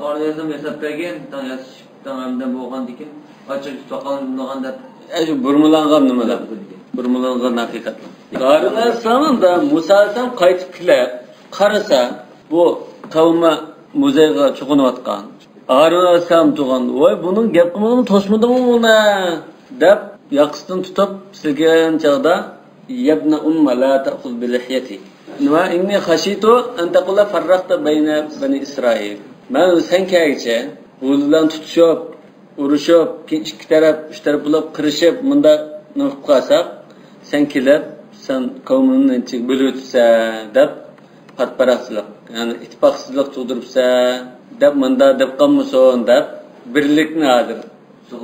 ئارىيەزم ياساپ بەرگەن، تاڭ ياسىشىپ، تاڭ ھەمدە بولغاندىن كېيىن ئاچچىق ساقالنى بۇلىغان دەپ. ئە، شۇ بۇرمىلانغان نېمىلەر؟ بۇرمىلانغان ھەقىقەتلەر. ھارۇن ئەلەيھىسسالام دا مۇسا ئەلەيھىسسالام قايتىپ كېلىپ قارىسا، بۇ قەۋمى مۇزەيغا چوقۇنۇۋاتقان. ھارۇن ئەلەيھىسسالام تۇرغان، ۋاي، بۇنىڭ گەپ قىلمىغىنى توسمىدىڭمۇ بۇنى؟ دەپ ياقىسىدىن تۇتۇپ سىلكىگەن چاغدا، يا ابن أم لا تأخذ بلحيتي. وإني خشيت أن تقول فرقت بين بني إسرائيل. مەن سەن كەلگىچە بۇلار بىلەن تۇتۇشۇپ، ئۇرۇشۇپ، كېيىن ئىككى تەرەپ، ئۈچ تەرەپ بولۇپ قىرىشىپ، مۇنداق نېمە قىلىپ قالساق، سەن كېلىپ، سەن قەۋمىمنى نېمە بۆلۈۋېتىپسەن دەپ، پارتپاراقچىلىق، يەنى ئىتتىپاقسىزلىق تۇغدۇرۇپسەن دەپ، مۇنداق دەپ قالمىسۇن دەپ، بىرلىكنى ھازىر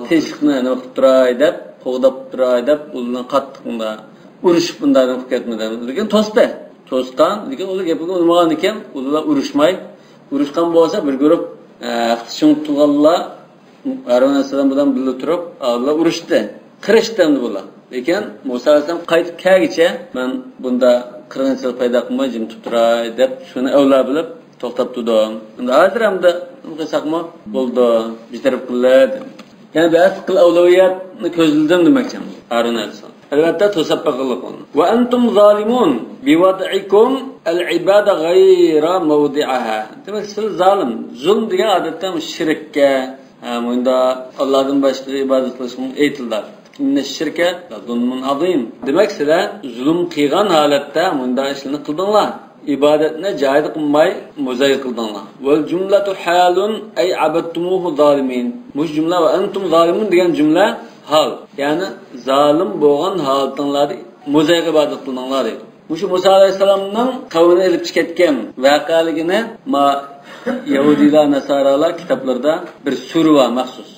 تىنچلىقنى نېمە قىلىپ تۇراي دەپ، قوغداپ تۇراي دەپ، ئۇلارنى قاتتىق مۇنداق ئۇرۇشۇپ مۇنداق نېمە قىلىپ كەتمىدى. لېكىن توستى. توسقان، لېكىن ئۇلار گېپىگە ئۇنىمىغان ئىكەن، ئۇلار ئۇرۇشماي. ئۇرۇشقان بولسا بىر گۇرۇپ، ئە، ھەقتە چىڭ تۇرغانلار ھارۇن ئەلەيھىسسالام بىلەن بىللە تۇرۇپ، ئۇلار ئۇرۇشتى. قىرىشتى ئەمدى بۇلار. لېكىن مۇسا ئەلەيھىسسالام قايتىپ كەلگىچە مەن بۇندا قىرغىنچىلىق پەيدا قىلماي جىم تۇرۇپ تۇراي دەپ شۇنى ئەۋلا بىلىپ، توختاپ تۇردۇم. ئەمدى ھازىر ئەمدى قىلساقمۇ بولىدۇ، بىر تەرەپ قىلىدۇ. يەنى بىر ئەسقىل ئەۋلەۋىيەتنى كۆزلىدىم دېمەكچى ھارۇن ئەلەيھىسسالام. ئەلۋەتتە، توساپ باققانلىق بولدى. وأنتم ظالمون بوضعكم العبادة غير موضعها. دېمەك، سىز زالىم. زۇلۇم دېگەن ئادەتتە شىرككە، ھە، مۇندا ئاللادىن باشقىغا ئىبادەت قىلىشمۇ ئېيتىلىدۇ. إن الشرك لظلم عظيم. دېمەك، سىلەر زۇلۇم قىلغان ھالەتتە مۇنداق ئىشلارنى قىلدىڭلار. ئىبادەتنى جايىدا قىلماي، مۇزەيگە قىلدىڭلار. والجملة حال أي عبدتموه ظالمين. مۇشۇ جۈملە، وأنتم ظالمون دېگەن جۈملە ھال. يەنى زالىم بولغان ھالىتىڭلاردا مۇزەيگە ئىبادەت قىلدىڭلار دەيدۇ. مۇشۇ مۇسا ئەلەيھىسسالامنىڭ قەۋمىنى ئېلىپ چىقىپ كەتكەن ۋەقەلىكىنى ما يەھۇدىيلار، ناسارالار كىتابلىرىدا بىر سۈرە بار مەخسۇس.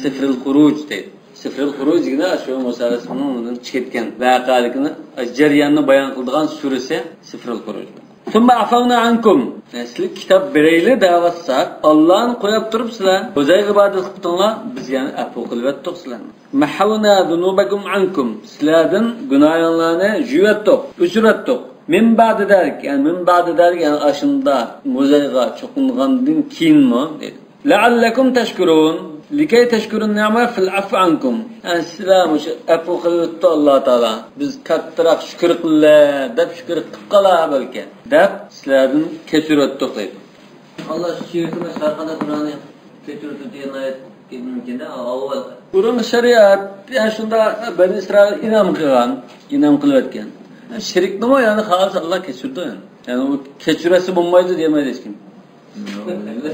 سىفرىل خۇرۇج دەيدۇ. سىفرىل خۇرۇج دېگىنى شۇ مۇسا ئەلەيھىسسالامنىڭ ئۇنىڭ چىقىپ كەتكەن ۋەقەلىكىنى، جەرياننى بايان قىلىدىغان سۈرىسى سىفرىل خۇرۇج. ثم عفونا عنكم. يەنى سىلەرگە كىتاب بېرەيلى دەۋاتساق، ئاللانى قويۇپ تۇرۇپ سىلەر مۇزەيگە ئىبادەت قىلىپ تۇرۇڭلار، بىز يەنە ئەپۇ قىلىۋەتتۇق سىلەرنى. محونا ذنوبكم عنكم. سىلەردىن گۇناھىڭلارنى يۇيۇۋەتتۇق، ئۆچۈرۈۋەتتۇق. من بعد ذلك، يەنى من بعد ذلك، يەنى ئاشۇنداق مۇزەيغا چوقۇنغاندىن كېيىنمۇ دەيدۇ. لعلكم تشكرون، لكي تشكروا النعمة في العفو عنكم. يەنى سىلەر مۇشۇ ئەپۇ قىلىۋەتتى ئاللا تائالا، بىز كاتتىراق شۈكۈر قىلىلى دەپ شۈكۈر قىلىپ قالا بەلكى دەپ سىلەردىن كەچۈرۈۋەتتۇق دەيدۇ. ئاللا شىركىمىز ھەر قانداق گۇناھنى كەچۈرىدۇ دېگەن ئايەت كەلگەنكەندە، ئاۋۋال. بۇرۇن شەرىئەت، يەنى شۇنداق بەنى ئىسرائىل ئىنئام قىلغان، ئىنئام قىلىۋەتكەن. شىركنىمۇ يەنى خالىسا ئاللا كەچۈرىدۇ يەنى. يەنى ئۇ كەچۈرەسە بولمايدۇ دېمەيدۇ ھېچكىم.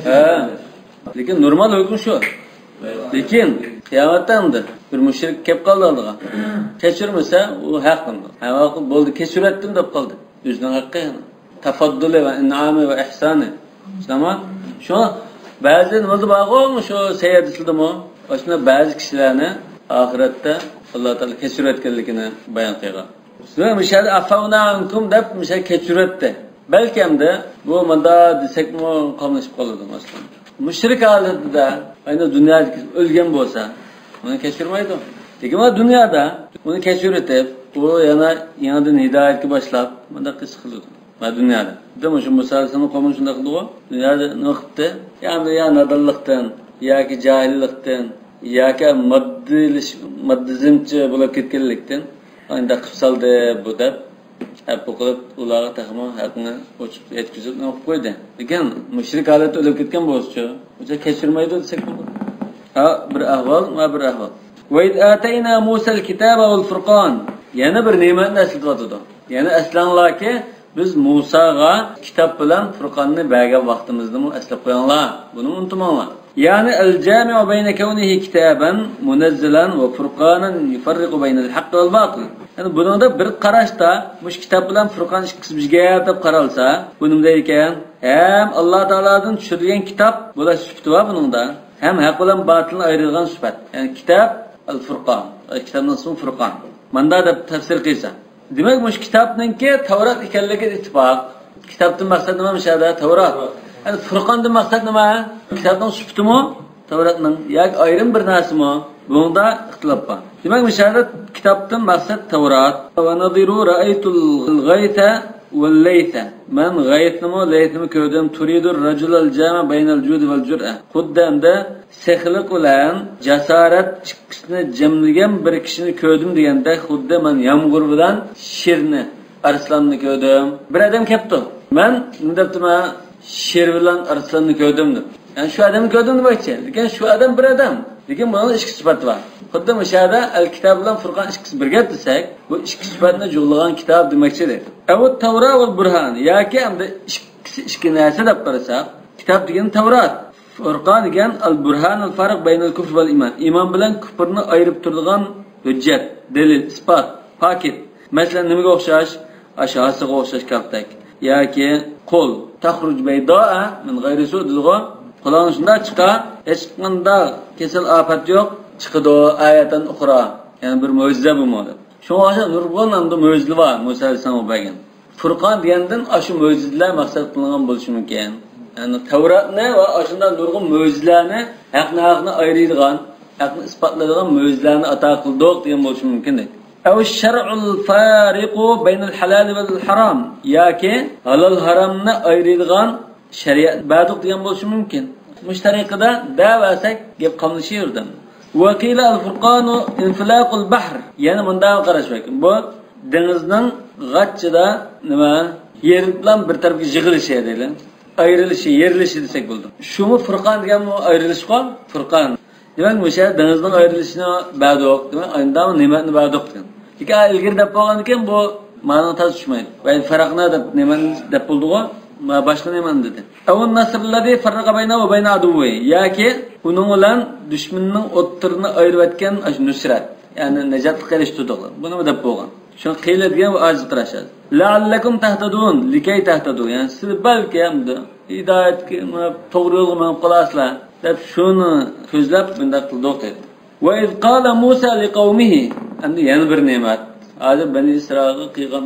ھە. لېكىن نورمال ھۆكۈم شۇ. لېكىن قىيامەتتە ئەمدى بىر مۇشرىك كەپ قالدى ئالدىغا. كەچۈرمىسە، ئۇ ھەق ئەمدى. ھە، بولدى، كەچۈرەتتىم دەپ قالدى. ئۆزىنىڭ ھەققى يەنى. تەفەددۇلى ۋە ئىنئامى ۋە ئىھسانى. تامام. شۇ بەزى نېمىلەردە بارغۇ، شۇ سەھىھ ھەدىسلەردىمۇ. ئاشۇنداق بەزى كىشىلەرنى ئاخىرەتتە ئاللا تائالا كەچۈرۈۋەتكەنلىكىنى بايان قىلغان. ۋە مۇشۇ يەردە ئەفەۋنا ئانكۇم دەپ مۇشۇ يەردە كەچۈرۈۋەتتى. بەلكەمدە بۇ مۇندا دېسەكمۇ قاملىشىپ قالىدۇ مەسىلەن. مۇشرىك ھالىتىدە ئەنە دۇنيادا ئۆلگەن بولسا، ئۇنى كەچۈرمەيدۇ. لېكىن مانا دۇنيادا ئۇنى كەچۈرۈۋېتىپ، ئۇ يەنە يېڭىدىن ھىدايەتكە باشلاپ، مۇنداق قىلسا قىلىدۇ. مانا دۇنيادا. دېمۇ شۇ مۇسا ئەلەيھىسسالامنىڭ قومى شۇنداق قىلدىغۇ. دۇنيادا نېمە قىپتۇ؟ يا، يا نادانلىقتىن، ياكى جاھىللىقتىن، ياكى ماددىلىش-، ماددىزمچى بولۇپ كەتكەنلىكتىن، ئانداق قىپ سالدى بۇ دەپ. ئەپۇ قىلىپ، ئۇلارغا تېخىمۇ ھەقنى ئوچۇق يەتكۈزۈپ نېمە قىلىپ قويدى. لېكىن مۇشرىك ھالەتتە ئۆلۈپ كەتكەن بولسىچۇ؟ ئۇ كەچۈرمەيدۇ دېسەك بولىدۇ. ھا، بىر ئەھۋال، ما بىر ئەھۋال. وإذ آتينا موسى الكتاب والفرقان. يەنە بىر نېمەتنى ئەسلىتىۋاتىدۇ. يەنە ئەسلەڭلاركى، بىز مۇساغا كىتاب بىلەن پۇرقاننى بەرگەن ۋاقتىمىزنىمۇ ئەسلەپ قويۇڭلار. بۇنى ئۇنتۇماڭلار. يەنى الجامع بين كونه كتابا منزلا وفرقانا يفرق بين الحق والباطل. يەنى بۇنىڭدا بىر قاراشتا مۇشۇ كىتاب بىلەن پۇرقان ئىككىسى بىرگە دەپ قارالسا، بۇ نېمە دەيدىكەن؟ ھەم ئاللا تائالادىن چۈشۈرۈلگەن كىتاب بولۇش سۈپىتى بار بۇنىڭدا، ھەم ھەق بىلەن باتىلنى ئايرىيدىغان سۈپەت. يەنى كىتاب ئەل-فۇرقان. كىتابنىڭ ئىسمى فۇرقان. ماندا دەپ تەپسىر قىلسا. دېمەك، مۇشۇ كىتابنىڭكى تەۋرات ئىكەنلىكى ئىتتىپاق. كىتابتىن مەقسەت نېمە مۇشۇ يەردە؟ تەۋرات. ئەمدى فۇرقاندىن مەقسەت نېمە؟ كىتابنىڭ سۈپىتىمۇ تەۋراتنىڭ ياكى ئايرىم بىر نەرسىمۇ؟ بۇنىڭدا ئىختىلاپ بار. دېمەك، مۇشۇ يەردە كىتابتىن مەقسەت تەۋرات. ونظير رأيت الغيث والليث. مەن غەيسنىمۇ، لەيسنىمۇ كۆردۈم. تريد الرجل الجامع بين الجود والجرأة. خۇددى ئەمدى سېخىلىق بىلەن جاسارەت ئىككىسىنى جەملىگەن بىر كىشىنى كۆردۈم دېگەندەك، خۇددى مەن يامغۇر بىلەن شىرنى، ئارسلاننى كۆردۈم. بىر ئادەم كەپتۇ. مەن نېمە دەپتىمەن؟ شىر بىلەن ئارسلاننى كۆردۈم دەپ. يەنى شۇ ئادەمنى كۆردۈم دېمەكچى. لېكىن شۇ ئادەم بىر ئادەم. لېكىن بۇنىڭ ئىككى سۈپەتى بار. خۇددى مۇشۇ يەردە ئەل كىتاب بىلەن فۇرقان ئىككىسى بىرگە دېسەك، بۇ ئىككى سۈپەتنى جۇغلىغان كىتاب دېمەكچى دەيدۇ. ئەۋۇ تەۋرا ۋەل بۇرھان ياكى ئەمدى ئىككىسى ئىككى نەرسە دەپ قارىساق، كىتاب دېگەن تەۋرات. فۇرقان دېگەن ئەل بۇرھان ئەل فارىق بەينەل كۇفر ۋەل ئىمان. ئىمان بىلەن كۇفرنى ئايرىپ تۇرىدىغان ھۆججەت، دەلىل، ئىسپات، پاكىت. مەسىلەن، نېمىگە ئوخشاش؟ ئاشۇ ھاسىغا ئوخشاش كاپتەك. ياكى قول. تەخرۇج بەيدائە مىن غەيرى سۇ دېدىغۇ. قولۇڭ شۇنداق چىقا، ھېچقانداق كېسەل ئاپەت يوق، چىقىدۇ ئايەتەن ئۇخرا. يەنى بىر مۆجىزە بۇمۇ دەپ. شۇڭا ئوخشاش نۇرغۇن ئەمدى مۆجىزىلەر بار مۇسا ئەلەيھىسسالامغا بەرگەن. فۇرقان دېگەندىن ئاشۇ مۆجىزىلەر مەقسەت قىلىنغان بولۇشى مۇمكىن. يەنى تەۋراتنى ۋە ئاشۇنداق نۇرغۇن مۆجىزىلەرنى، ھەقنى ھەقنى ئايرىيدىغان، ھەقنى ئىسپاتلايدىغان مۆجىزىلەرنى ئاتا قىلدۇق دېگەن بولۇشى مۇمكىن دەيدۇ. ئەۋ شەرئۇل فارىقۇ بەينەل ھالالى ۋەل ھارام، ياكى ھالال ھارامنى ئايرىيدىغان شەرىئەت بەردۇق دېگەن بولۇشى مۇمكىن. مۇشۇ تەرىقىدە دەۋەرسەك گەپ قاملىشىۋېرىدۇ. ۋەقىلە ئەل فۇرقانۇ ئىنفىلاقۇل بەھر، يەنە مۇنداق قاراش مۇمكىن. بۇ دېڭىزنىڭ غاچچىدا نېمە، يېرىلىپ بىر تەرەپكە يىغىلىشى دەيلى. ئايرىلىشى، يېرىلىشى دېسەك بولىدۇ. شۇمۇ فۇرقان دېگەنمۇ ئايرىلىشقۇ؟ فۇرقان. دېمەك، مۇشۇ يەردە دېڭىزنىڭ ئايرىلىشىنى بەردۇق. دېمەك، ئايندامۇ نېمەتنى بەردۇق دېگەن. لېكىن ئىلگىرى دەپ بولغاندىكىن بۇ مانا تاز چۈشمەيدۇ. ۋە فەرقنى دەپ نېمەنى دەپ بولدىغۇ؟ ما باشقا نېمەنى دېدى. ئەۋۇن نەسرلەزى فەررەقە بەينە ۋە بەينە ئەدۇۋۋى. ياكى ئۇنىڭ بىلەن دۈشمىنىنىڭ ئوتتۇرىنى ئايرىۋەتكەن ئاشۇ نۇسرەت. يەنى نەجاتلىققا ئېرىشتۈردۇق. بۇنىمۇ دەپ بولغان. شۇڭا قىيلە دېگەن ئاجىز قاراش. لەئەللەكۇم تەھتەدۇن، لىكەي تەھتەدۇ. يەنى سىز بەلكى ئەمدى ھىدايەتكە، مانا توغرا يولغا مېڭىپ قالارسىلەر دەپ شۇنى كۆزلەپ مۇنداق قىلدۇق دەيدۇ. ۋە ئىز قالە مۇسا لىقەۋمىھى. ئەمدى يەنە بىر نېمەت. ھازىر بەنى ئىسرائىلغا قىلغان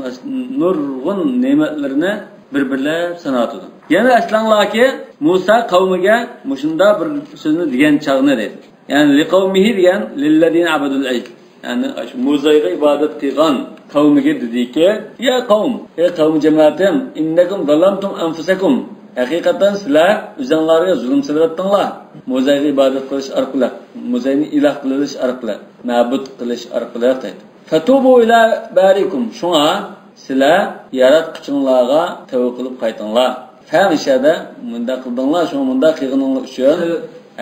نۇرغۇن نېمەتلىرىنى بىر-بىرلەپ ساناۋاتىدۇ. يەنە ئەسلەڭلاركى، مۇسا قەۋمىگە مۇشۇنداق بىر سۆزنى دېگەن چاغنى دەيدۇ. يەنى لىقەۋمىھى دېگەن لىللەزىنە ئەبەدۇل ئەجل. يەنى ئاشۇ موزايغا ئىبادەت قىلغان قەۋمىگە دېدىكى، يا قەۋم، ئەي قەۋم جەمەتىم، ئىننەكۇم زالەمتۇم ئەنفۇسەكۇم. ھەقىقەتەن سىلەر ئۆزۈڭلارغا زۇلۇم سېلىۋەتتىڭلار. موزايغا ئىبادەت قىلىش ئارقىلىق، موزاينى ئىلاھ قىلىۋېلىش ئارقىلىق، مەبۇد قىلىش ئارقىلىق دەيدۇ. فەتۇبۇ ئىلە بارىكۇم. شۇڭا سىلەر ياراتقۇچىڭلارغا تەۋبە قىلىپ قايتىڭلار. فەمىشەدە مۇنداق قىلدىڭلار، شۇڭا مۇنداق قىلغىنىڭلار ئۈچۈن،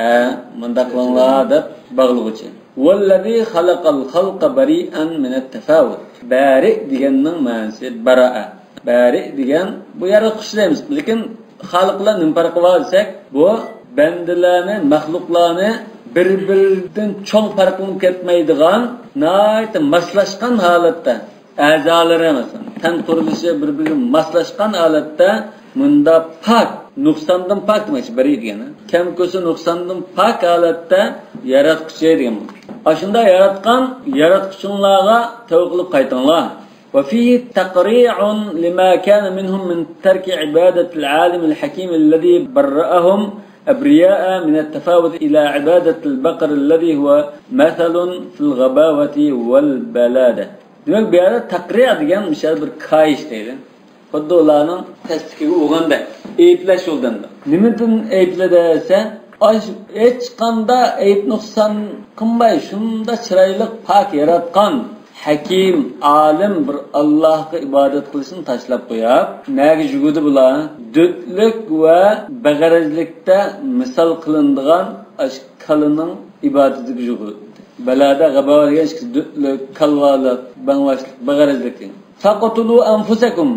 ھە، مۇنداق قىلىڭلار دەپ باغلىغۇچى. ۋەللەزى خەلەقەل خەلقە بەرىئەن مىنەت تەفەۋۇت. بەرىئ دېگەننىڭ مەنىسى بەرەئە. بەرىئ دېگەن بۇ ياراتقۇچى دەيمىز. لېكىن خالىق بىلەن نېمە پەرقى بار دېسەك، بۇ بەندىلەرنى، مەخلۇقلارنى بىر-بىرىدىن چوڭ پەرقلىنىپ كەتمەيدىغان، ناھايىتى ماسلاشقان ھالەتتە، ئەزالىرى، مەسىلەن، تەن قۇرۇلۇشى بىر-بىرىگە ماسلاشقان ھالەتتە، مۇنداق پاك، نۇقساندىن پاك دېمەكچى، بەرىئ دېگەن، كەم-كۆسى نۇقساندىن پاك ھالەتتە ياراتقۇچى دېگەن. ئاشۇنداق ياراتقان ياراتقۇچىڭلارغا تەۋبە قىلىپ قايتىڭلار. وفيه تقريع لما كان منهم من ترك عبادة العالم الحكيم الذي برأهم أبرياء من التفاوت إلى عبادة البقر الذي هو مثل في الغباوة والبلادة. دېمەك، بۇ يەردە تەقرىئ دېگەن مۇشۇ يەردە بىر كايىش دەيدۇ. خۇددى ئۇلارنىڭ تەستىكىگە ئۇرغاندەك، ئەيىبلەش يولىدىن. نېمىدىن ئەيىبلىدى دېسە، ئاش-، ھېچقانداق ئەيىب نۇقسان قىلماي، شۇنداق چىرايلىق، پاك ياراتقان، ھەكىم، ئالىم بىر ئاللاھقا ئىبادەت قىلىشنى تاشلاپ قويۇپ، نەگە يۈگۈردى بۇلار؟ دۆتلۈك ۋە بەغەرەزلىكتە مىسال قىلىنىدىغان ئاشۇ كالىنىڭ ئىبادىتىگە يۈگۈردى. بەلادە غەباۋا دېگەن ئىككىسى دۆتلۈك، كالۋالىق، بەڭۋاشلىق، بەغەرەزلىك دېگەن. فەقتۇلۇ ئەنفۇسەكۇم.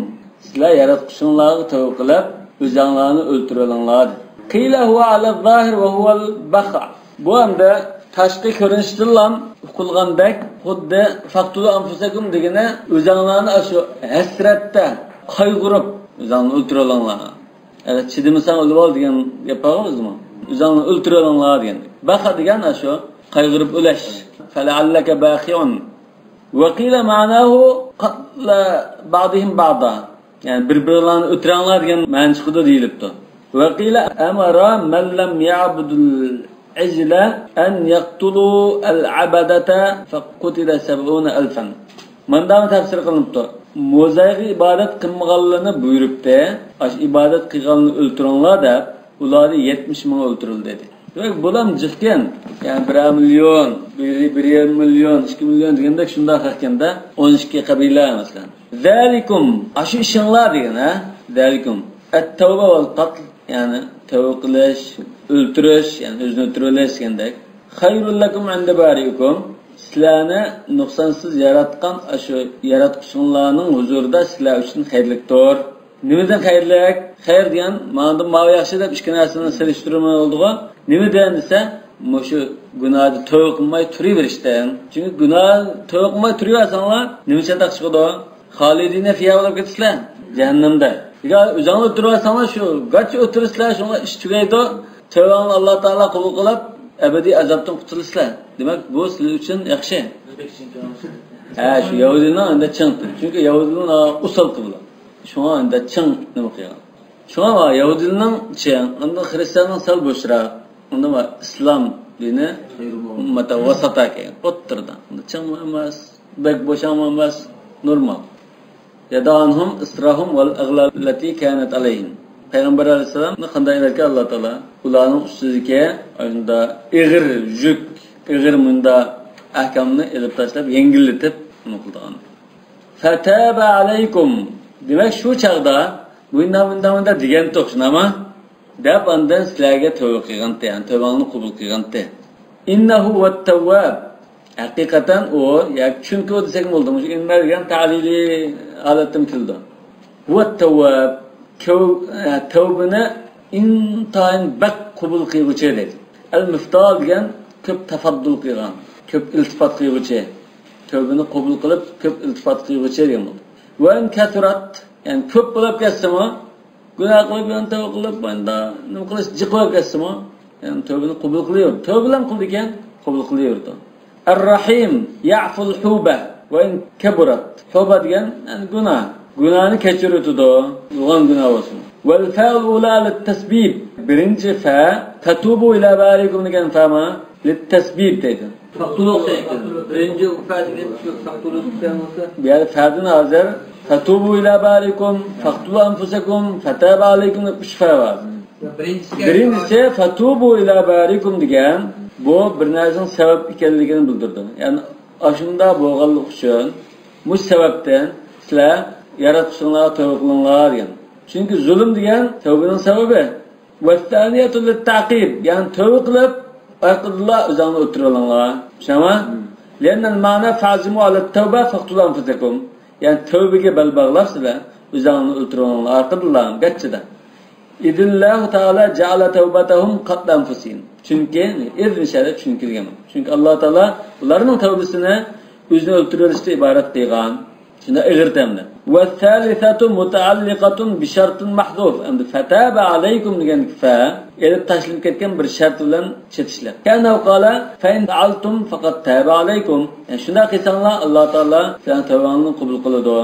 سىلەر ياراتقۇچىڭلارغا تەۋبە قىلىپ، ئۆزەڭلارنى ئۆلتۈرۈۋېلىڭلار دېدى. قىلە ھۇۋە ئەلەز زاھىر ۋە ھۇۋەل بەخا. بۇ ئەمدى تاشقى كۆرۈنۈشتىنلا ئۇقۇلغاندەك، خۇددى فەقتۇلۇ ئەنفۇسەكۇم دېگىنى ئۆزەڭلارنى ئاشۇ ھەسرەتتە قايغۇرۇپ ئۆزەڭنى ئۆلتۈرۈۋېلىڭلار. يەنى چىدىمىساڭ ئۆلۈۋال دېگەن گەپ بارغۇ بىزدىمۇ. ئۆزەڭنى ئۆلتۈرۈۋېلىڭلار دېگەن. بەخا دېگەن ئاشۇ قايغۇرۇپ ئۆلۈش. فەلەئەللەكە باخىئۇن. ۋەقىلە مەناھۇ قەتلە بەئزىھىم بەئزا. يەنى بىر-بىرلەرنى ئۆلتۈرۈڭلار دېگەن مەنە چىقىدۇ دېيىلىپتۇ. وقيل أمر من لم يعبد العجل أن يقتلوا العبدة فقتل سبعون ألفا. مانداقمۇ تەپسىر قىلىنىپتۇ. موزايغا ئىبادەت قىلمىغانلىرىنى بۇيرۇپتى. ئاشۇ ئىبادەت قىلغانلارنى ئۆلتۈرۈڭلار دەپ، ئۇلاردا يەتمىش مىڭ ئۆلتۈرۈلدى دېدى. دېمەك، بۇلام جىقكەن. يەنى بىرەر مىليون، بىر، بىر يېرىم مىليون، ئىككى مىليون دېگەندەك شۇنداق ئىكەندە، ئون ئىككى قەبىلە مەسىلەن. ذلكم، ئاشۇ ئىشىڭلار دېگەن، ھە؟ ذلكم التوبة والقتل، يەنى تەۋبە قىلىش، ئۆلتۈرۈش، يەنى ئۆزىنى ئۆلتۈرۈۋېلىش دېگەندەك. خير لكم عند بارئكم، سىلەرنى نۇقسانسىز ياراتقان ئاشۇ ياراتقۇچىڭلارنىڭ ھۇزۇرىدا سىلەر ئۈچۈن خەيرلىكتۇر. نېمىدىن خەيرلىك؟ خەير دېگەن، ماندىن ماۋۇ ياخشى دەپ ئىككى نەرسىنى سېلىشتۇرما بولىدىغۇ. نېمىدىن دېسە، مۇشۇ گۇناھدا تەۋبە قىلماي تۇرۇۋېرىشتىن. چۈنكى گۇناھ تەۋبە قىلماي تۇرۇۋەرسەڭلار، نېمە چاتاق چىقىدۇ؟ خالىدىنە فىيھا بولۇپ كېتىسىلەر، جەھەننەمدە. ئەگەر ئۆزۈڭلار ئۆلتۈرۈۋەرسەڭلار، شۇ گاچا ئۆلتۈرىسىلەر، شۇڭا ئىش تۈگەيدۇ. تەۋبەڭلارنى ئاللا تائالا قوبۇل قىلىپ، ئەبەدىي ئازابتىن قۇتۇلىسىلەر. دېمەك، بۇ سىلەر ئۈچۈن ياخشى. ھە، شۇ يەھۇدىينىڭ ئەمدى چىڭ. چۈنكى يەھۇدىينىڭ ئۇسال قىبلە. شۇڭا ئەمدى چىڭ نېمە قىلغان. شۇڭا يەھۇدىينىڭ چىڭ، ئەمدى خرىستىياننىڭ سەل بوشراق. ئۇندا ئىسلام دىنى مۇتەۋەسسىت ئىكەن، ئوتتۇرىدا. ئۇندا چىڭمۇ ئەمەس، بەك بوشاڭمۇ ئەمەس، نورمال. يضع عنهم إصرهم والأغلال التي كانت عليهم. پەيغەمبەر ئەلەيھىسسالامنى قانداق ئېلىۋەتكەن ئاللا تائالا؟ ئۇلارنىڭ ئۈستىدىكى ئاشۇنداق ئېغىر يۈك، ئېغىر مۇنداق ئەھكامنى ئېلىپ تاشلاپ، يەڭگىللىتىپ نېمە قىلىدىغان. فتاب عليكم. دېمەك، شۇ چاغدا مۇنداق، مۇنداق، مۇنداق دېگەنتۇق، شۇنداقمۇ؟ دەپ ئاندىن سىلەرگە تەۋبە قىلغانتى، يەنى تەۋبەڭلارنى قوبۇل قىلغانتى. إنه هو التواب. ھەقىقەتەن ئۇ، ياكى چۈنكى ئۇ دېسەكمۇ بولىدۇ. مۇشۇ ئىننا دېگەن تەلىلىي ھالەتتىمۇ كېلىدۇ. هو التواب. كەۋ-، ئە، تەۋبىنى ئىنتايىن بەك قوبۇل قىلغۇچى دەيدۇ. المفتاح دېگەن كۆپ تەفەددۇل قىلغان، كۆپ ئىلتىپات قىلغۇچى. تەۋبىنى قوبۇل قىلىپ، كۆپ ئىلتىپات قىلغۇچى دېگەن بولىدۇ. وإن كثرت، يەنى كۆپ بولۇپ كەتسىمۇ، گۇناھ قىلىپ، يەنە تەۋبە قىلىپ، مۇنداق نېمە قىلىش جىق بولۇپ كەتسىمۇ، يەنى تەۋبىنى قوبۇل قىلىۋېرىدۇ. تەۋبە بىلەن قىلىدىكەن، قوبۇل قىلىۋېرىدۇ. الرحيم يعفو الحوبة وإن كبرت. ھۇبە دېگەن، يەنى گۇناھ. گۇناھنى كەچۈرۈۋېتىدۇ، يوغان گۇناھ بولسىمۇ. والفاء الأولى للتسبيب. بىرىنچى فە، فتوبوا إلى بارئكم دېگەن فەمۇ للتسبيب دەيدۇ. فاقتلوا دەيدۇ. بىرىنچى فە دېگەن شۇ فاقتلوا دېگەن بولسا. بۇ يەردە فەدىن ھازىر فتوبوا إلى بارئكم، فاقتلوا أنفسكم، فتاب عليكم دەپ ئۈچ فە بار. بىرىنچىسى، بىرىنچىسى فتوبوا إلى بارئكم دېگەن، بۇ بىر نەرسىنىڭ سەۋەب ئىكەنلىكىنى بىلدۈرىدۇ. يەنى ئاشۇنداق بولغانلىقى ئۈچۈن، مۇشۇ سەۋەبتىن سىلەر ياراتقۇچىڭلارغا تەۋبە قىلىڭلار دېگەن. چۈنكى زۇلۇم دېگەن تەۋبىنىڭ سەۋەبى. والثانية للتعقيب، يەنى تەۋبە قىلىپ، ئارقىدىنلا ئۆزۈڭلارنى ئۆلتۈرۈۋېلىڭلار. چۈشەنمە؟ لأن المعنى فعزموا على التوبة فاقتلوا أنفسكم. يەنى تەۋبىگە بەل باغلاپ سىلەر، ئۆزۈڭلارنى ئۆلتۈرۈۋېلىڭلار ئارقىدىنلا، گەچچىدە. إذ الله تعالى جعل توبتهم قتل أنفسهم. چۈنكى، ئىز مۇشۇ يەردە چۈنكى دېگەن. چۈنكى ئاللا تائالا ئۇلارنىڭ تەۋبىسىنى ئۆزىنى ئۆلتۈرۈۋېلىشتىن ئىبارەت قىلغان. شۇنداق ئېغىر تەمدە. والثالثة متعلقة بشرط محذوف. ئەمدى فتاب عليكم دېگەن فە ئېلىپ تاشلىنىپ كەتكەن بىر شەرت بىلەن چېتىشلىق. كأنه قال، فإن فعلتم فقد تاب عليكم. يەنى شۇنداق قىلساڭلار، ئاللا تائالا سىلەرنىڭ تەۋبەڭلارنى قوبۇل قىلىدۇ.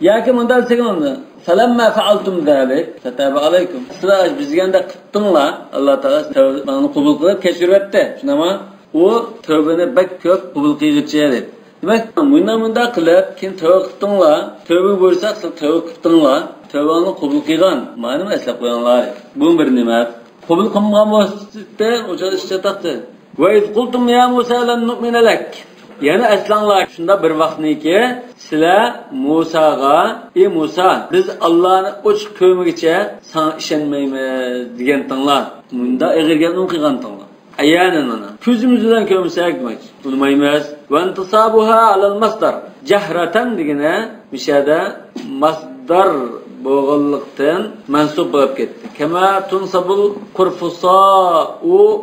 ياكى مۇنداق دېسەك بولىدۇ. فلما فعلتم ذلك فتاب عليكم. سىلەر بىز دېگەندەك قىپتىڭلار، ئاللا تائالا تەۋبەڭلارنى قوبۇل قىلىپ كەچۈرۈۋەتتى. شۇنداقمۇ؟ ئۇ تەۋبىنى بەك كۆپ قوبۇل قىلغۇچى دەيدۇ. دېمەك، مۇنداق، مۇنداق قىلىپ، كېيىن تەۋبە قىپتىڭلار، تەۋبە بۇيرۇساق، سىلەر تەۋبە قىپتىڭلار، تەۋبەڭلارنى قوبۇل قىلغان، مانىمۇ ئەسلەپ قويۇڭلار. بۇمۇ بىر نېمە. قوبۇل قىلمىغان بولسا، ئۇ چاغدا ئىش چاتاقتى. وإذ قلتم يا موسى لن نؤمن لك. يەنە ئەسلەڭلار، شۇنداق بىر ۋاقىتنىكى، سىلەر مۇساغا، ئى مۇسا، بىز ئاللانى ئوچۇق كۆرمىگۈچە ساڭا ئىشەنمەيمىز دېگەنتىڭلار. مۇنداق ئېغىر گەپنى قىلغانتىڭلار. ئەييانەن مانا. كۆزىمىز بىلەن كۆرمىسەك، دېمەك، تونۇمايمىز. وانتصابها على المصدر. جەھرەتەن دېگىنى مۇشۇ يەردە مەسدەر بولغانلىقتىن مەنسۇب بولۇپ كەتتى. كما تنصب القرفصاء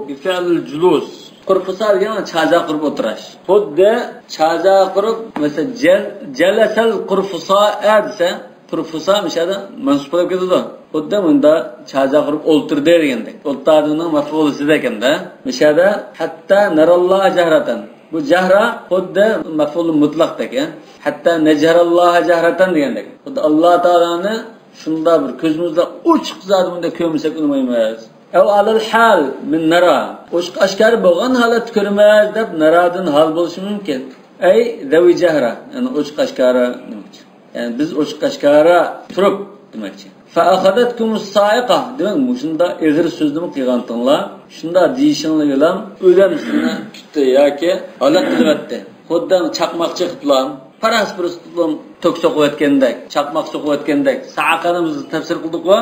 بفعل الجلوس. قۇرفۇسا دېگەن چازا قۇرۇپ ئولتۇراش. خۇددى چازا قۇرۇپ، مەسىلەن، جەل-، جەلەسەل قۇرفۇسا دېسە، قۇرفۇسا مۇشۇ يەردە مەنسۇپ بولۇپ كېتىدۇ. خۇددى مۇندا چازا قۇرۇپ ئولتۇردى دېگەندەك. ئولتۇردىنىڭ مەفئۇلىسىدەكەندە. مۇشۇ يەردە ھەتتا نەراللاھە جەھرەتەن. بۇ جەھرە خۇددى مەفئۇل مۇتلەقتەك، ھە؟ ھەتتا نەجھەرەللاھە جەھرەتەن دېگەندەك. خۇددى ئاللا تائالانى شۇنداق بىر كۆزىمىزدە ئوچۇق زادى بۇنداق كۆرمىسەك ئۇنىمايمىز. ئەۋ ئالەل ھال مىن نەرا. ئوچۇق ئاشكارا بولغان ھالەتتە كۆرىمىز دەپ نەرادىن ھال بولۇشى مۇمكىن. ئەي ذەۋى جەھرە. يەنى ئوچۇق ئاشكارا دېمەكچى. يەنى بىز ئوچۇق ئاشكارا تۇرۇپ دېمەكچى. فەئەخەزەتكۇمۇس سائىقە. دېمەك، مۇشۇنداق ئېغىر سۆزنىمۇ قىلغانتىڭلار. شۇنداق دېيىشىڭلار بىلەن ئۆلەم سىزنى تۇتتى ياكى ھالاك قىلىۋەتتى. خۇددى چاقماق چېقىپلا، پاراس-پۇرۇس قىلىپ توك سوقۇۋەتكەندەك، چاقماق سوقۇۋەتكەندەك، سائىقەنى بىز تەپسىر قىلدۇققۇ.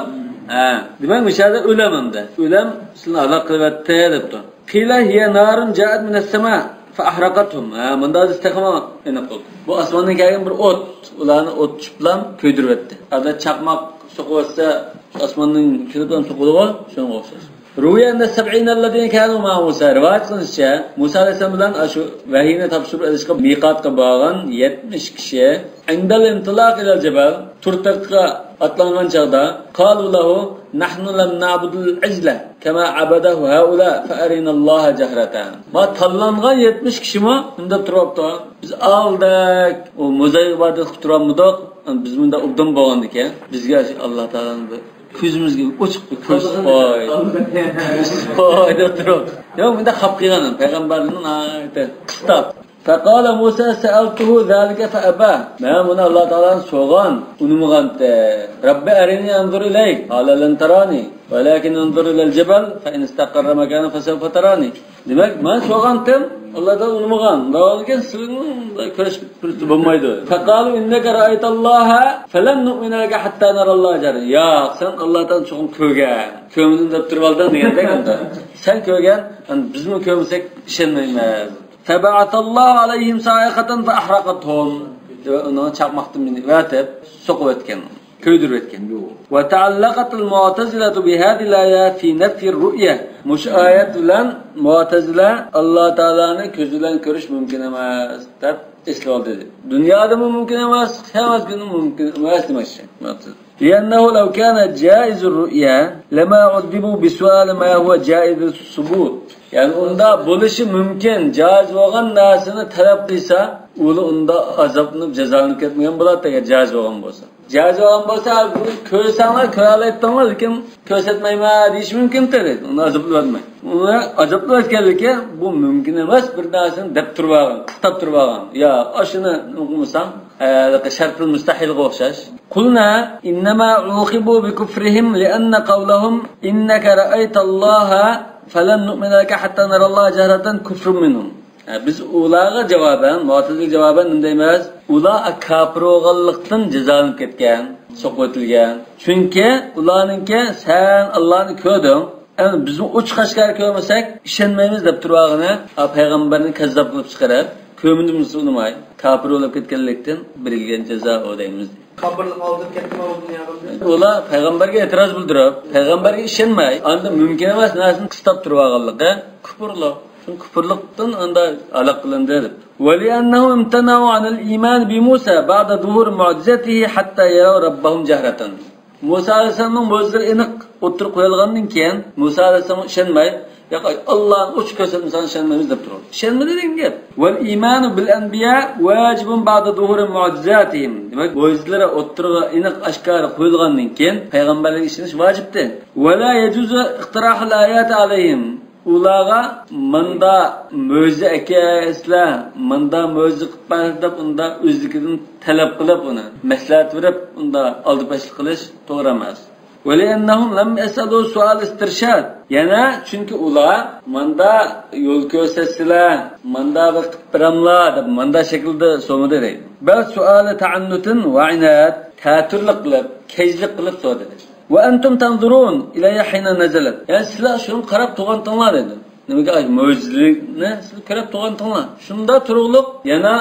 ھە. دېمەك، مۇشۇ يەردە ئۆلەم ئەمدى. ئۆلەم سىلىنى ھالاك قىلىۋەتتى دەپتۇ. قىلە ھىيە نارۇن جائەت مىنەس سەما فەئەھرەقەتھۇم. ھە، مۇنداق دېسە تېخىمۇ ئېنىق بولدى. بۇ ئاسماندىن كەلگەن بىر ئوت، ئۇلارنى ئوت چۈشۈپ بىلەن كۆيدۈرۈۋەتتى. ئادەتتە چاقماق سوقۇۋەتسە، ئاسماندىن كېلىپ ھەم سوقىدىغۇ، شۇنىڭغا ئوخشاش. روي أن السبعين الذين كانوا مع موسى، رىۋايەت قىلىنىشىچە، مۇسا ئەلەيھىسسالام بىلەن ئاشۇ ۋەھىينى تاپشۇرۇپ ئېلىشقا مىقاتقا بارغان يەتمىش كىشى، عند الانطلاق إلى الجبل، تۇر تېغىغا ئاتلانغان چاغدا، قالوا له نحن لم نعبد العجل كما عبده هؤلاء فأرنا الله جهرة. ما تاللانغان يەتمىش كىشىمۇ شۇنداق تۇرۇپتۇ. بىز ئالدەك ئۇ مۇزايغا ئىبادەت قىلىپ تۇرالمىدۇق. بىز مۇنداق ئوبدان بولغاندىكىن، بىزگە ئاللا تائالانىڭ بىر كۆزىمىزگە ئوچۇق بىر كۆرسىتىپ قوي. كۆرسىتىپ قوي دەپ تۇرۇپ. يا، مۇنداق خاپا قىلغان پەيغەمبەرنى ناھايىتى قىستاپ. فقال موسى سألته ذلك فأبى. مەن بۇنى ئاللا تائالانى سورىغان، ئۇنىمىغانتى. رب أرني أنظر إليك. قال لن تراني ولكن انظر إلى الجبل فإن استقر مكانه فسوف تراني. دېمەك، مەن سورىغانتىم، ئاللا تائالا ئۇنىمىغان. ئۇنداق بولغاندىكىن سىلىنىڭ كۆرۈش پۇرسىتى بولمايدۇ. فقالوا إنك رأيت الله فلن نؤمن لك حتى نرى الله جهرة. ياق، سەن ئاللا تائالانى چوقۇم كۆرگەن. كۆرمىدىم دەپ تۇرۇۋالدىڭ دېگەندەك ئۇندا. سەن كۆرگەن، يەنى بىزمۇ كۆرمىسەك ئىشەنمەيمىز. فبعث الله عليهم صاعقة فأحرقتهم. دەپ ئۇنى چاقماقتىن مىنىۋېتىپ، سوقۇۋەتكەن. كۆيدۈرۈۋەتكەن. وتعلقت المعتزلة بهذه الآية في نفي الرؤية. مۇشۇ ئايەت بىلەن مۇئتەزىلە ئاللا تائالانى كۆز بىلەن كۆرۈش مۇمكىن ئەمەس دەپ ئېسىلىۋالدى. دۇنيادىمۇ مۇمكىن ئەمەس، قىيامەت كۈنى مۇمكىن ئەمەس دېمەكچى. لأنه لو كان جائز الرؤية لما عذبوا بسؤال ما هو جائز الثبوت. يەنى ئۇندا بولۇشى مۇمكىن، جائىز بولغان نەرسىنى تەلەپ قىلسا، ئۇلار ئۇندا ئازابلىنىپ، جازالىنىپ كەتمىگەن بولاتتى، ئەگەر جائىز بولغان بولسا. جائىز بولغان بولسا، بۇنى كۆرسەڭلار، كۆرەلەيتتىڭلار، لېكىن كۆرسەتمەيمەن دېيىشى مۇمكىنتى، ئۇنى ئازابلىۋەتمەي. ئۇنى ئازابلىۋەتكەنلىكى، بۇ مۇمكىن ئەمەس، بىر نەرسىنى دەپ تۇرۇۋالغان، قىستاپ تۇرۇۋالغان. يا، ئاشۇنى ئوقۇمىساڭ، ھېلىقى شەرتۇل مۇستەھىلغا ئوخشاش. قلنا إنما عوقبوا بكفرهم لأن قولهم إنك رأيت الله فلن نؤمن لك حتى نرى الله جهرة كفر منهم. ھە، بىز ئۇلارغا جاۋابەن، مۇئتەزىلىگە جاۋابەن نېمە دەيمىز؟ ئۇلار كاپىر بولغانلىقتىن جازالىنىپ كەتكەن، سوقۇۋېتىلگەن. چۈنكى ئۇلارنىڭكى سەن ئاللانى كۆردۈڭ، ئەمدى بىزمۇ ئوچۇق ئاشكارا كۆرمىسەك ئىشەنمەيمىز دەپ تۇرۇۋالغىنى، ئا، پەيغەمبەرنى كەززاپ قىلىپ چىقىرىپ، كۆرمىدىم دېسە ئۇنىماي، كاپىر بولۇپ كەتكەنلىكتىن بېرىلگەن جازا ئۇ دەيمىز. كاپىرلىق ئالدىن كەتتىمۇ بۇ دۇنيادىن؟ ئۇلار پەيغەمبەرگە ئېتىراز بىلدۈرۈپ، پەيغەمبەرگە ئىشەنمەي، ئاندىن مۇمكىن ئەمەس نەرسىنى قىستاپ تۇرۇۋالغانلىقى كۇپۇرلۇق. شۇ كۇپۇرلۇقتىن ئاندا ھالاك قىلىندى دەپ. ولأنهم امتنعوا عن الإيمان بموسى بعد ظهور معجزته حتى يروا ربهم جهرة. مۇسا ئەلەيھىسسالامنىڭ مۆجىزىلىرى ئېنىق ئوتتۇرىغا قويۇلغاندىن كېيىن، مۇسا ئەلەيھىسسالامغا ئىشەنمەي، ياق، ئاللانى ئوچۇق كۆرسەتمىسەڭ ئىشەنمەيمىز دەپ تۇرغان. ئىشەنمىدى دېگەن گەپ. والإيمان بالأنبياء واجب بعد ظهور معجزاتهم. دېمەك، مۆجىزىلىرى ئوتتۇرىغا ئېنىق ئاشكارا قويۇلغاندىن كېيىن پەيغەمبەرلەرگە ئىشىنىش ۋاجىپتى. ولا يجوز اقتراح الآيات عليهم. ئۇلارغا ماندا مۆجىزە ئەكەلسىلە، ماندا مۆجىزە قىلىپ بەر دەپ ئۇندا ئۆزلۈكىدىن تەلەپ قىلىپ ئۇنى، مەسلىھەت بېرىپ ئۇندا ئالدىپەشلىك قىلىش توغرا ئەمەس. ولأنهم لم يسألوا سؤال استرشاد. يەنە چۈنكى ئۇلار ماندا يول كۆرسەتسىلە، ماندا بىر قىلىپ بېرەملا دەپ ماندا شەكىلدە سورىمىدى دەيدۇ. بل سؤال تعنت وعناد، تەتۈرلۈك قىلىپ، كەجلىك قىلىپ سورىدى. وأنتم تنظرون إليها حين نزلت. يەنى سىلەر شۇنىڭغا قاراپ تۇرغانتىڭلار دېدى. نېمىگە ئاشۇ مۆجىزىلىكنى سىلەر كۆرۈپ تۇرغانتىڭلار. شۇندا تۇرۇقلۇق يەنە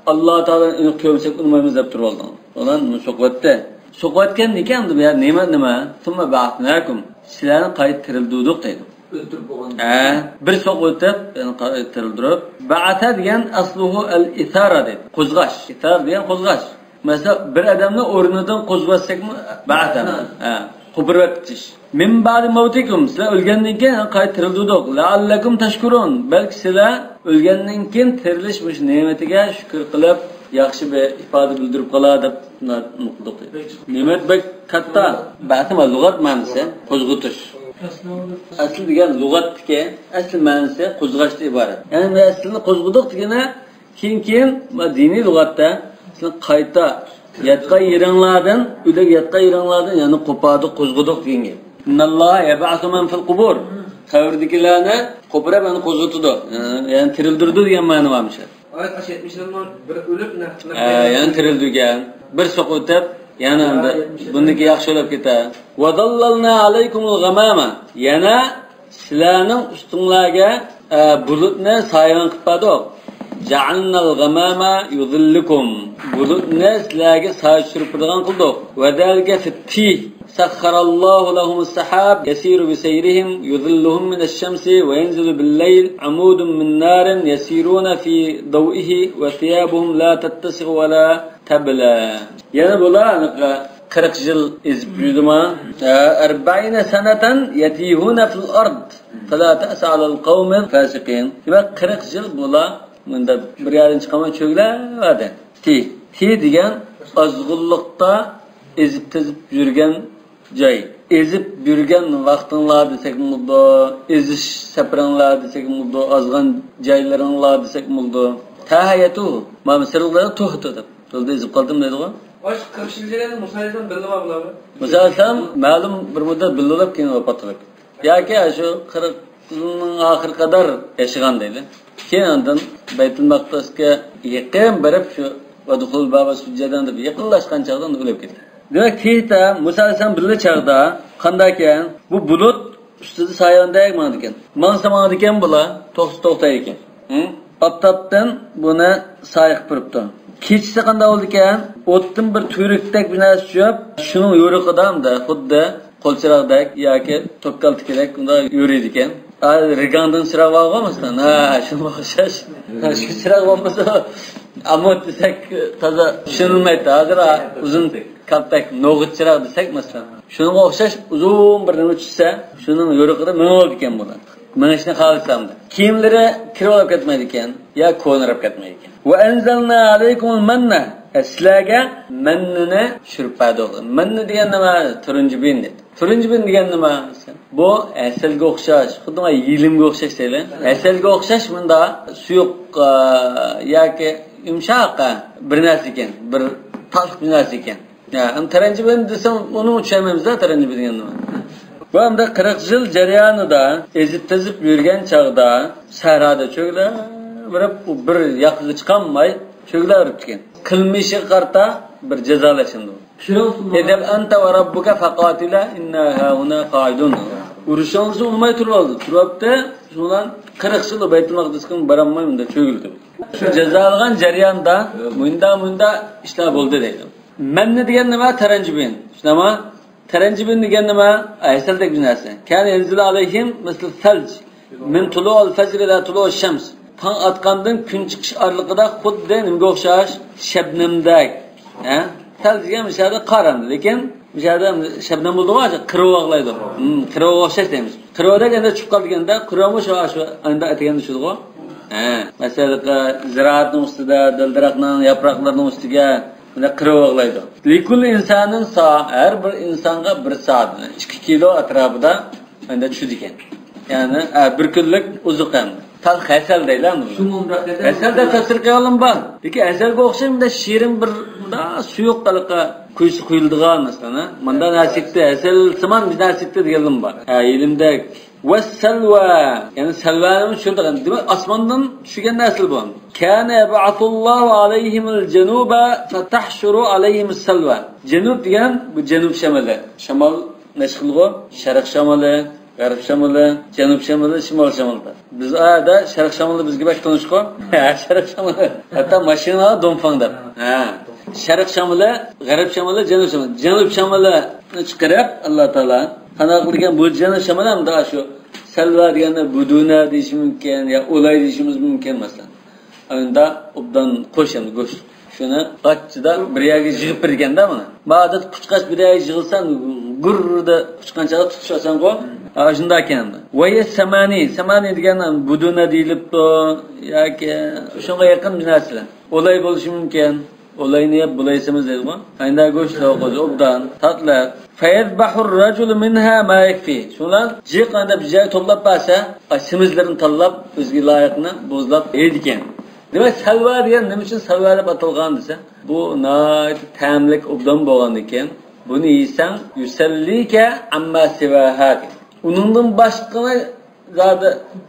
ئاللا تائالانى ئېنىق كۆرمىسەك ئۇنىمايمىز دەپ تۇرۇۋالدىڭلار. ئۇلار نېمە سوقۇۋەتتى؟ سوقۇۋەتكەندىكىن ئەمدى بۇ يەر نېمە، نېمە؟ ثم بعثناكم. سىلەرنى قايتا تىرىلدۈردۇق دەيدۇ. ئۆلتۈرۈپ بولغان. ھە، بىر سوقۇۋېتىپ، يەنە قايتا تىرىلدۈرۈپ. بعث دېگەن أصله الإثارة دەيدۇ. قوزغاش. ئىسارە دېگەن قوزغاش. مەسىلەن، بىر ئادەمنى ئورنىدىن قوزغىۋەتسەكمۇ، بەزەن، ھە، قوپۇرۇۋەتكۈچ. من بعد موتكم، سىلەر ئۆلگەندىن كېيىن قايتا تىرىلدۈردۇق. لعلكم تشكرون، بەلكى سىلەر ئۆلگەندىن كېيىن تىرىلىش مۇشۇ نېمىتىگە شۈكۈر قىلىپ، ياخشى بىر ئىپادە بىلدۈرۈپ قالار دەپ نېمە قىلدۇق. نېمەت بەك كاتتا. بەئسە لۇغەت مەنىسى قوزغىتىش. ئەسلى دېگەن لۇغەتتىكى ئەسلى مەنىسى قوزغاشتىن ئىبارەت. يەنى بۇ ئەسلىنى قوزغىدۇق دېگىنى كېيىن، كېيىن دىنىي لۇغەتتە سىلەرنى قايتا ياتقان يېرىڭلاردىن، ئۆلۈك ياتقان يېرىڭلاردىن يەنە قوپاردۇق، قوزغىدۇق دېگەن گەپ. إن الله يبعث من في القبور. قەبرىدىكىلەرنى قوپۇرۇپ يەنە قوزغىتىدۇ. يەنى تىرىلدۈرىدۇ دېگەن مەنە بارمىش. ئايەت ئاشۇ يەتمىشىدىن بىر ئۆلۈپ نەق-، نەق-، ھە، يەنە تىرىلدۈرگەن. بىر سوقۇۋېتىپ، يەنە ئەمدى بۇندىكى ياخشى بولۇپ كېتە. وظللنا عليكم الغمام. يەنە سىلەرنىڭ ئۈستۈڭلارگە، ئە، بۇلۇتنى سايىۋەن قىلىپ بەردۇق. جعلنا الغمام يظلكم. بۇلۇتنى سىلەرگە سايە چۈشۈرۈپ بېرىدىغان قىلدۇق. وذلك في التيه. سخر الله لهم السحاب يسير بسيرهم يظلهم من الشمس وينزل بالليل عمود من نار يسيرون في ضوئه وثيابهم لا تتسخ ولا تبلى. يەنە بۇلار قىرىق يىل ئېزىپ يۈردىما؟ أربعين سنة يتيهون في الأرض فلا تأس على القوم الفاسقين. دېمەك، قىرىق يىل بۇلار مۇنداق بىر يەردىن چىقالماي چۆگىلەۋەردى. تى، تى دېگەن ئازغۇنلۇقتا ئېزىپ تېزىپ يۈرگەن جاي. ئېزىپ يۈرگەن ۋاقتىڭلار دېسەكمۇ بولىدۇ، ئېزىش سەپىرىڭلار دېسەكمۇ بولىدۇ، ئازغان جايلىرىڭلار دېسەكمۇ بولىدۇ. تەھەيەتۇ، مانا مىسىرلىقلاردا تۇھتۇ دەپ. يولدا ئېزىپ قالدىم دەيدىغۇ. ئاشۇ قىرىق يىل جەريانىدا مۇسا ئەلەيھىسسالام بىللە بار بۇلارغا؟ مۇسا ئەلەيھىسسالام مەلۇم بىر مۇددەت بىللە بولۇپ، كېيىن ۋاپات بولۇپ كەتتى. ياكى شۇ قىرىق يىلنىڭ ئاخىرى قەدەر ياشىغان دەيلى. كېيىن ئاندىن بەيتۇل مەقدىسكە يېقىن بېرىپ، شۇ ۋەدخۇل بابا سۇججەدەن دەپ يېقىنلاشقان چاغدا ئۇنى ئۆلۈپ كەتكەن. دېمەك، تېخى مۇسا ئەلەيھىسسالام بىللە چاغدا قانداكەن؟ بۇ بۇلۇت ئۈستىدە ساياۋاندەك ماڭىدىكەن. ماڭسا ماڭىدىكەن بۇلار، توختىسا توختايدىكەن. ھە؟ ئاپتاپتىن بۇنى سايە قىلىپ تۇرۇپتۇ. كېچىسى قانداق بولىدىكەن؟ ئوتتىن بىر تۈۋرۈكتەك بىر نەرسە چۈشۈپ، شۇنىڭ يورۇقىدا ئەمدى خۇددى قول چىراغدەك ياكى توك كالتىكىدەك بۇنداق يورۇيدىكەن. ھازىر رېگاڭدىن چىراغ بارغۇ، مەسىلەن، ھە، شۇنىڭغا ئوخشاش. شۇ چىراغ بولمىسا، ئامود دېسەك تازا چۈشىنىلمەيدۇ. ھازىر، ھە، ئۇزۇن كالتەك، نوغۇت چىراغ دېسەك، مەسىلەن، شۇنىڭغا ئوخشاش ئۇزۇن بىر نېمە چۈشسە، شۇنىڭ يورۇقىدا مېڭىۋالىدىكەن بۇلار. مېڭىشنى خالىسا ئەمدى. كىيىملىرى كىرىۋالاپ كەتمەيدىكەن، يا كونىراپ كەتمەيدىكەن. وأنزلنا عليكم المن. ئە، سىلەرگە مەننىنى چۈشۈرۈپ بەردۇق. مەننى دېگەن نېمە؟ تۇرۇنجىبىن دېدى. تۇرۇنجىبىن دېگەن نېمە؟ بۇ ھەسەلگە ئوخشاش، خۇددى مانا يېلىمگە ئوخشاش دەيلى. ھەسەلگە ئوخشاش مۇنداق سۇيۇق، ئا، ياكى يۇمشاق، ئا، بىر نەرسە ئىكەن، بىر تاتلىق بىر نەرسە ئىكەن. يا، ئەمدى تەرەنجىبىن دېسەڭ، ئۇنى چۈشەنمەيمىز-دە، تەرەنجىبىن دېگەننى. بۇ ئەمدى قىرىق يىل جەريانىدا ئېزىپ-تېزىپ يۈرگەن چاغدا سەھرادا چۆگىلەۋېرىپ، ئۇ بىر ياقىغا چىقالماي چۆگىلەۋېرىپتىكەن. قىلمىشىغا قارىتا بىر جازالاشتى. اذهب أنت وربك فقاتلا إنا هاهنا قاعدون. ئۇرۇشۇڭلىسا ئۇرماي تۇرۇۋالدى. تۇرۇۋاپتۇ. شۇنىڭ بىلەن قىرىق يىل بەيتۇل مەقدىسكە بارالماي مۇنداق چۆگىلىدى. شۇ جازالىغان جەرياندا مۇنداق، مۇنداق ئىشلار بولدى دەيدۇ. مەننى دېگەن نېمە؟ تەرەنجىبىن. شۇنداقمۇ؟ تەرەنجىبىن دېگەن نېمە؟ ھەسەلدەك بىر نەرسە. كان ينزل عليهم مثل الثلج من طلوع الفجر إلى طلوع الشمس. تاڭ ئاتقاندىن كۈن چىقىش ئارىلىقىدا خۇددى نېمىگە ئوخشاش؟ شەبنەمدەك. ھە؟ سەل دېگەن مۇشۇ يەردە قار ئەمدى. لېكىن مۇشۇ يەردە شەبنەم بولىدىغۇ، قىرىۋاغلايدۇ. ھىم، قىرىۋاغا ئوخشاش دەيمىز. قىرىۋاغدەك ئەمدى چۈشۈپ قالدى دېگەندە، قىرىۋمۇ شۇ، شۇ ئاينىدا ئەتىگەندە چۈشىدىغۇ. ھە. مەسىلەن، زىرائەتنىڭ ئۈستىدە، دىل-دەرەخنىڭ ياپراقلىرىنىڭ ئۈستىگە مۇنداق قىرىۋاغلايدۇ. لكل إنسان ساع، ھەر بىر ئىنسانغا بىر سائەت، ئىككى كىلو ئەتراپىدا ئەمدى چۈشىدىكەن. يەنى، ئە، بىر كۈنلۈك ئوزۇق ئەمدى. تال ھەسەل دەيلى ئەمدى. ھەسەل دەپ تەپسىر قىلغانلىمۇ بار. لېكىن ھەسەلگە ئوخشاش مۇنداق شېرىن بىر، مۇنداق سۇيۇق ھېلىقى قۇيۇسى قۇيۇلىدىغان، مەسىلەن، ھە؟ مۇنداق نەرسە چىقتى، ھەسەلسىمان بىر نەرسە چىقتى دېگەنلىمۇ بار. ھە، يېلىمدەك. والسلوى، يەنى سەلۋەنىمۇ چۈشۈرىدىغان. دېمەك، ئاسماندىن چۈشكەن نەرسىلەر بۇ. كان يبعث الله عليهم الجنوب فتحشر عليهم السلوى. جەنۇب دېگەن بۇ جەنۇب شامىلى. شامال نەچچە خىلغۇ؟ شەرق شامىلى، غەرب شامىلى، جەنۇب شامىلى، شىمال شامىلى. بىز ئادا شەرق شامىلى بىزگە بەك تونۇشقۇ. ھە، شەرق شامىلى. ھەتتا ماشىنىغا دونفاڭ دەپ. ھە. شەرق شامىلى، غەرب شامىلى، جەنۇب شامىلى. جەنۇب شامىلىنى چىقىرىپ، ئاللا تائالا قانداق قىلىدىكەن؟ بۇ جەنۇب شامىلى ھەم شۇ سەلۋا دېگەندە بۇدۇنە دېيىشى مۇمكىن، يا ئولاي دېيىشىمىز مۇمكىن، مەسىلەن. ئەمدى ئوبدان قوش ئەمدى گۆش. شۇنى قاچچىدا بىر يەرگە يىغىپ بېرىدىكەندە بۇنى. مانا ئادەتتە قۇچقاچ بىر يەرگە يىغىلسا، گۈررىدە قۇچقان چاغدا تۇتۇش ئاسانغۇ. ھە، شۇنداق ئىكەن ئەمدى. وهي سماني، سماني دېگەن بۇدۇنە دېيىلىپتۇ ياكى شۇنىڭغا يېقىن بىر نەرسىلەر. ئولاي بولۇشى مۇمكىن. ئولاينى يەپ بۇلايسىمىز دەيدىغۇ. ئەندە گۆشلۈك، ئوبدان، تاتلىق. فيذبح الرجل منها ما يكفي. شۇلار جىق ئەندە بىر جايغا توپلاپ بەرسە، ئاي سېمىزلىرىنى تاللاپ، ئۆزىگە لايىقنى بوزلاپ يەيدىكەن. دېمەك، سەلۋا دېگەن نېمە ئۈچۈن سەلۋا دەپ ئاتالغان دېسە، بۇ ناھايىتى تەملىك ئوبدان بولغاندىكىن، بۇنى يېسەڭ، يسليك عما سواها دېگەن. ئۇنىڭدىن باشقىنى زادى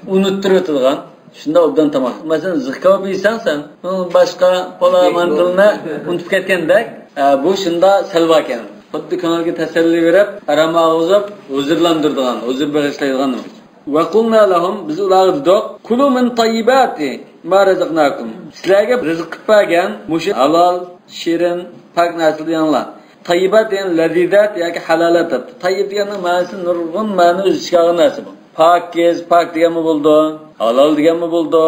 ئۇنتۇتۇپ ئۆتىدىغان شۇنداق ئوبدان تاماق. مەسىلەن، زىخ كاۋاپ يېسەڭ سەن، ئۇنىڭ باشقا پالا مانتىلىنى ئۇنتۇپ كەتكەندەك، ئە، بۇ شۇنداق سەلۋا ئىكەن. خۇددى كۆڭۈلگە تەسەللى بېرىپ، ئارام ئالغۇزۇپ، ھۇزۇرلاندۇرىدىغان، ھۇزۇر بېغىشلايدىغان نېمە. وقلنا لهم، بىز ئۇلارغا دېدۇق، كلوا من طيبات ما رزقناكم. سىلەرگە رىزىق قىلىپ بەرگەن مۇشۇ ھالال، شېرىن، پاك نەرسىلەرنى يەڭلار. تەييىبات دېگەن لەززەت ياكى ھالالەت دەپتۇ. تەييىب دېگەننىڭ مەنىسى نۇرغۇن مەنىنى ئۆز ئىچىگە ئالغان نەرسە بۇ. پاكىز، پاك دېگەنمۇ بولىدۇ، ھالال دېگەنمۇ بولىدۇ،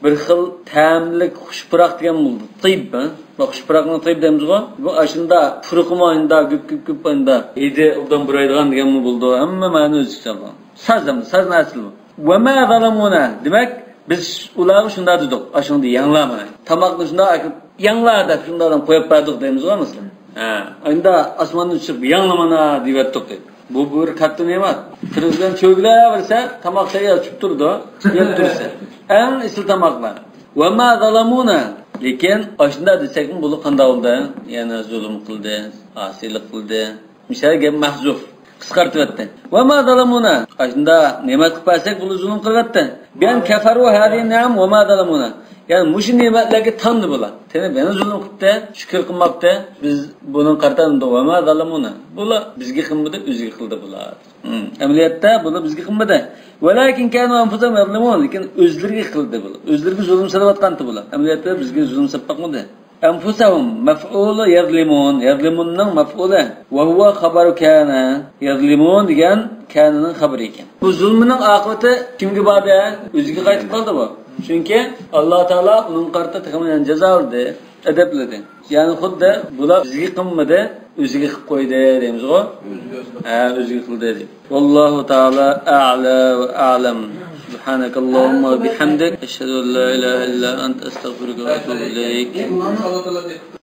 بىر خىل تەملىك، خۇش پۇراق دېگەنمۇ بولىدۇ. تىييىب، ھە؟ بۇ خۇش پۇراقنى تىييىب دەيمىزغۇ؟ بۇ ئاشۇنداق پۇرىقىمۇ ئاشۇنداق گۈپ، گۈپ، گۈپ ئاشۇنداق ھىدى ئوبدان بۇرايدىغان دېگەنمۇ بولىدۇ. ھەممە مەنىنى ئۆز ئىچىگە ئالغان. ساز، ھەم ساز نەرسىلەر بۇ. وما ظلمونا. دېمەك، بىز ئۇلارغا شۇنداق دېدۇق، ئاشۇنداق يەڭلار مانا. تاماقنى شۇنداق ئەكىپ، يەڭلار دەپ شۇنداق قويۇپ بەردۇق دەيمىزغۇ مەسىلەن. ھە. ئەمدى ئاسماندىن چۈشۈپ، يەڭلار مانا دېيىۋەتتۇق دەيدۇ. بۇ بىر كاتتا نېمەت. تىرىزدىن چۆگىلەۋەرسە، تاماق تەييار چۈشۈپ تۇرىدۇ. يەپ تۇرسا. ئەڭ ئېسىل تاماقلار. وما ظلمونا. لېكىن ئاشۇنداق دېسەكمۇ بۇلار قانداق بولدى؟ يەنە زۇلۇم قىلدى، ئاسىيلىق قىلدى. مىسال گەپ مەھزۇف. قىسقارتىۋەتتى. وما ظلمونا. ئاشۇنداق نېمەت قىلىپ بەرسەك، بۇلار زۇلۇم قىلىۋەتتى. بأن كفروا هذه النعم وما ظلمونا. يەنى مۇشۇ نېمەتلەرگە تاندى بۇلار. تېنى يەنە زۇلۇم قىپتى، شۈكۈر قىلماپتۇ. بىز بۇنىڭغا قارىتا دېدۇق، وما ظلمونا. بۇلار بىزگە قىلمىدى، ئۆزىگە قىلدى بۇلار. ھىم. ئەمەلىيەتتە بۇلار بىزگە قىلمىدى. ولكن كانوا أنفسهم يظلمون. لېكىن ئۆزلىرىگە قىلدى بۇلار. ئۆزلىرىگە زۇلۇم سېلىۋاتقانتى بۇلار. ئەمەلىيەتتە بىزگە زۇلۇم سېلىپ باقمىدى. أنفسهم مفعول يظلمون، يظلموننىڭ مەفئۇلى. وهو خبر كان، يظلمون دېگەن كاننىڭ خەۋىرى ئىكەن. بۇ زۇلمىنىڭ ئاقىۋىتى كىمگە باردى؟ ئۆزىگە قايتىپ قالدى بۇ. چۈنكى ئاللا تائالا ئۇنىڭغا قارىتا تېخىمۇ يەنە جازالىدى، ئەدەپلىدى. يەنى خۇددى بۇلار بىزگە قىلمىدى، ئۆزىگە قىلىپ قويدى دەيمىزغۇ؟ ھە، ئۆزىگە قىلدى دەپ. والله تعالى أعلى وأعلم. سبحانك اللهم وبحمدك، أشهد أن لا إله إلا أنت، أستغفرك وأتوب إليك.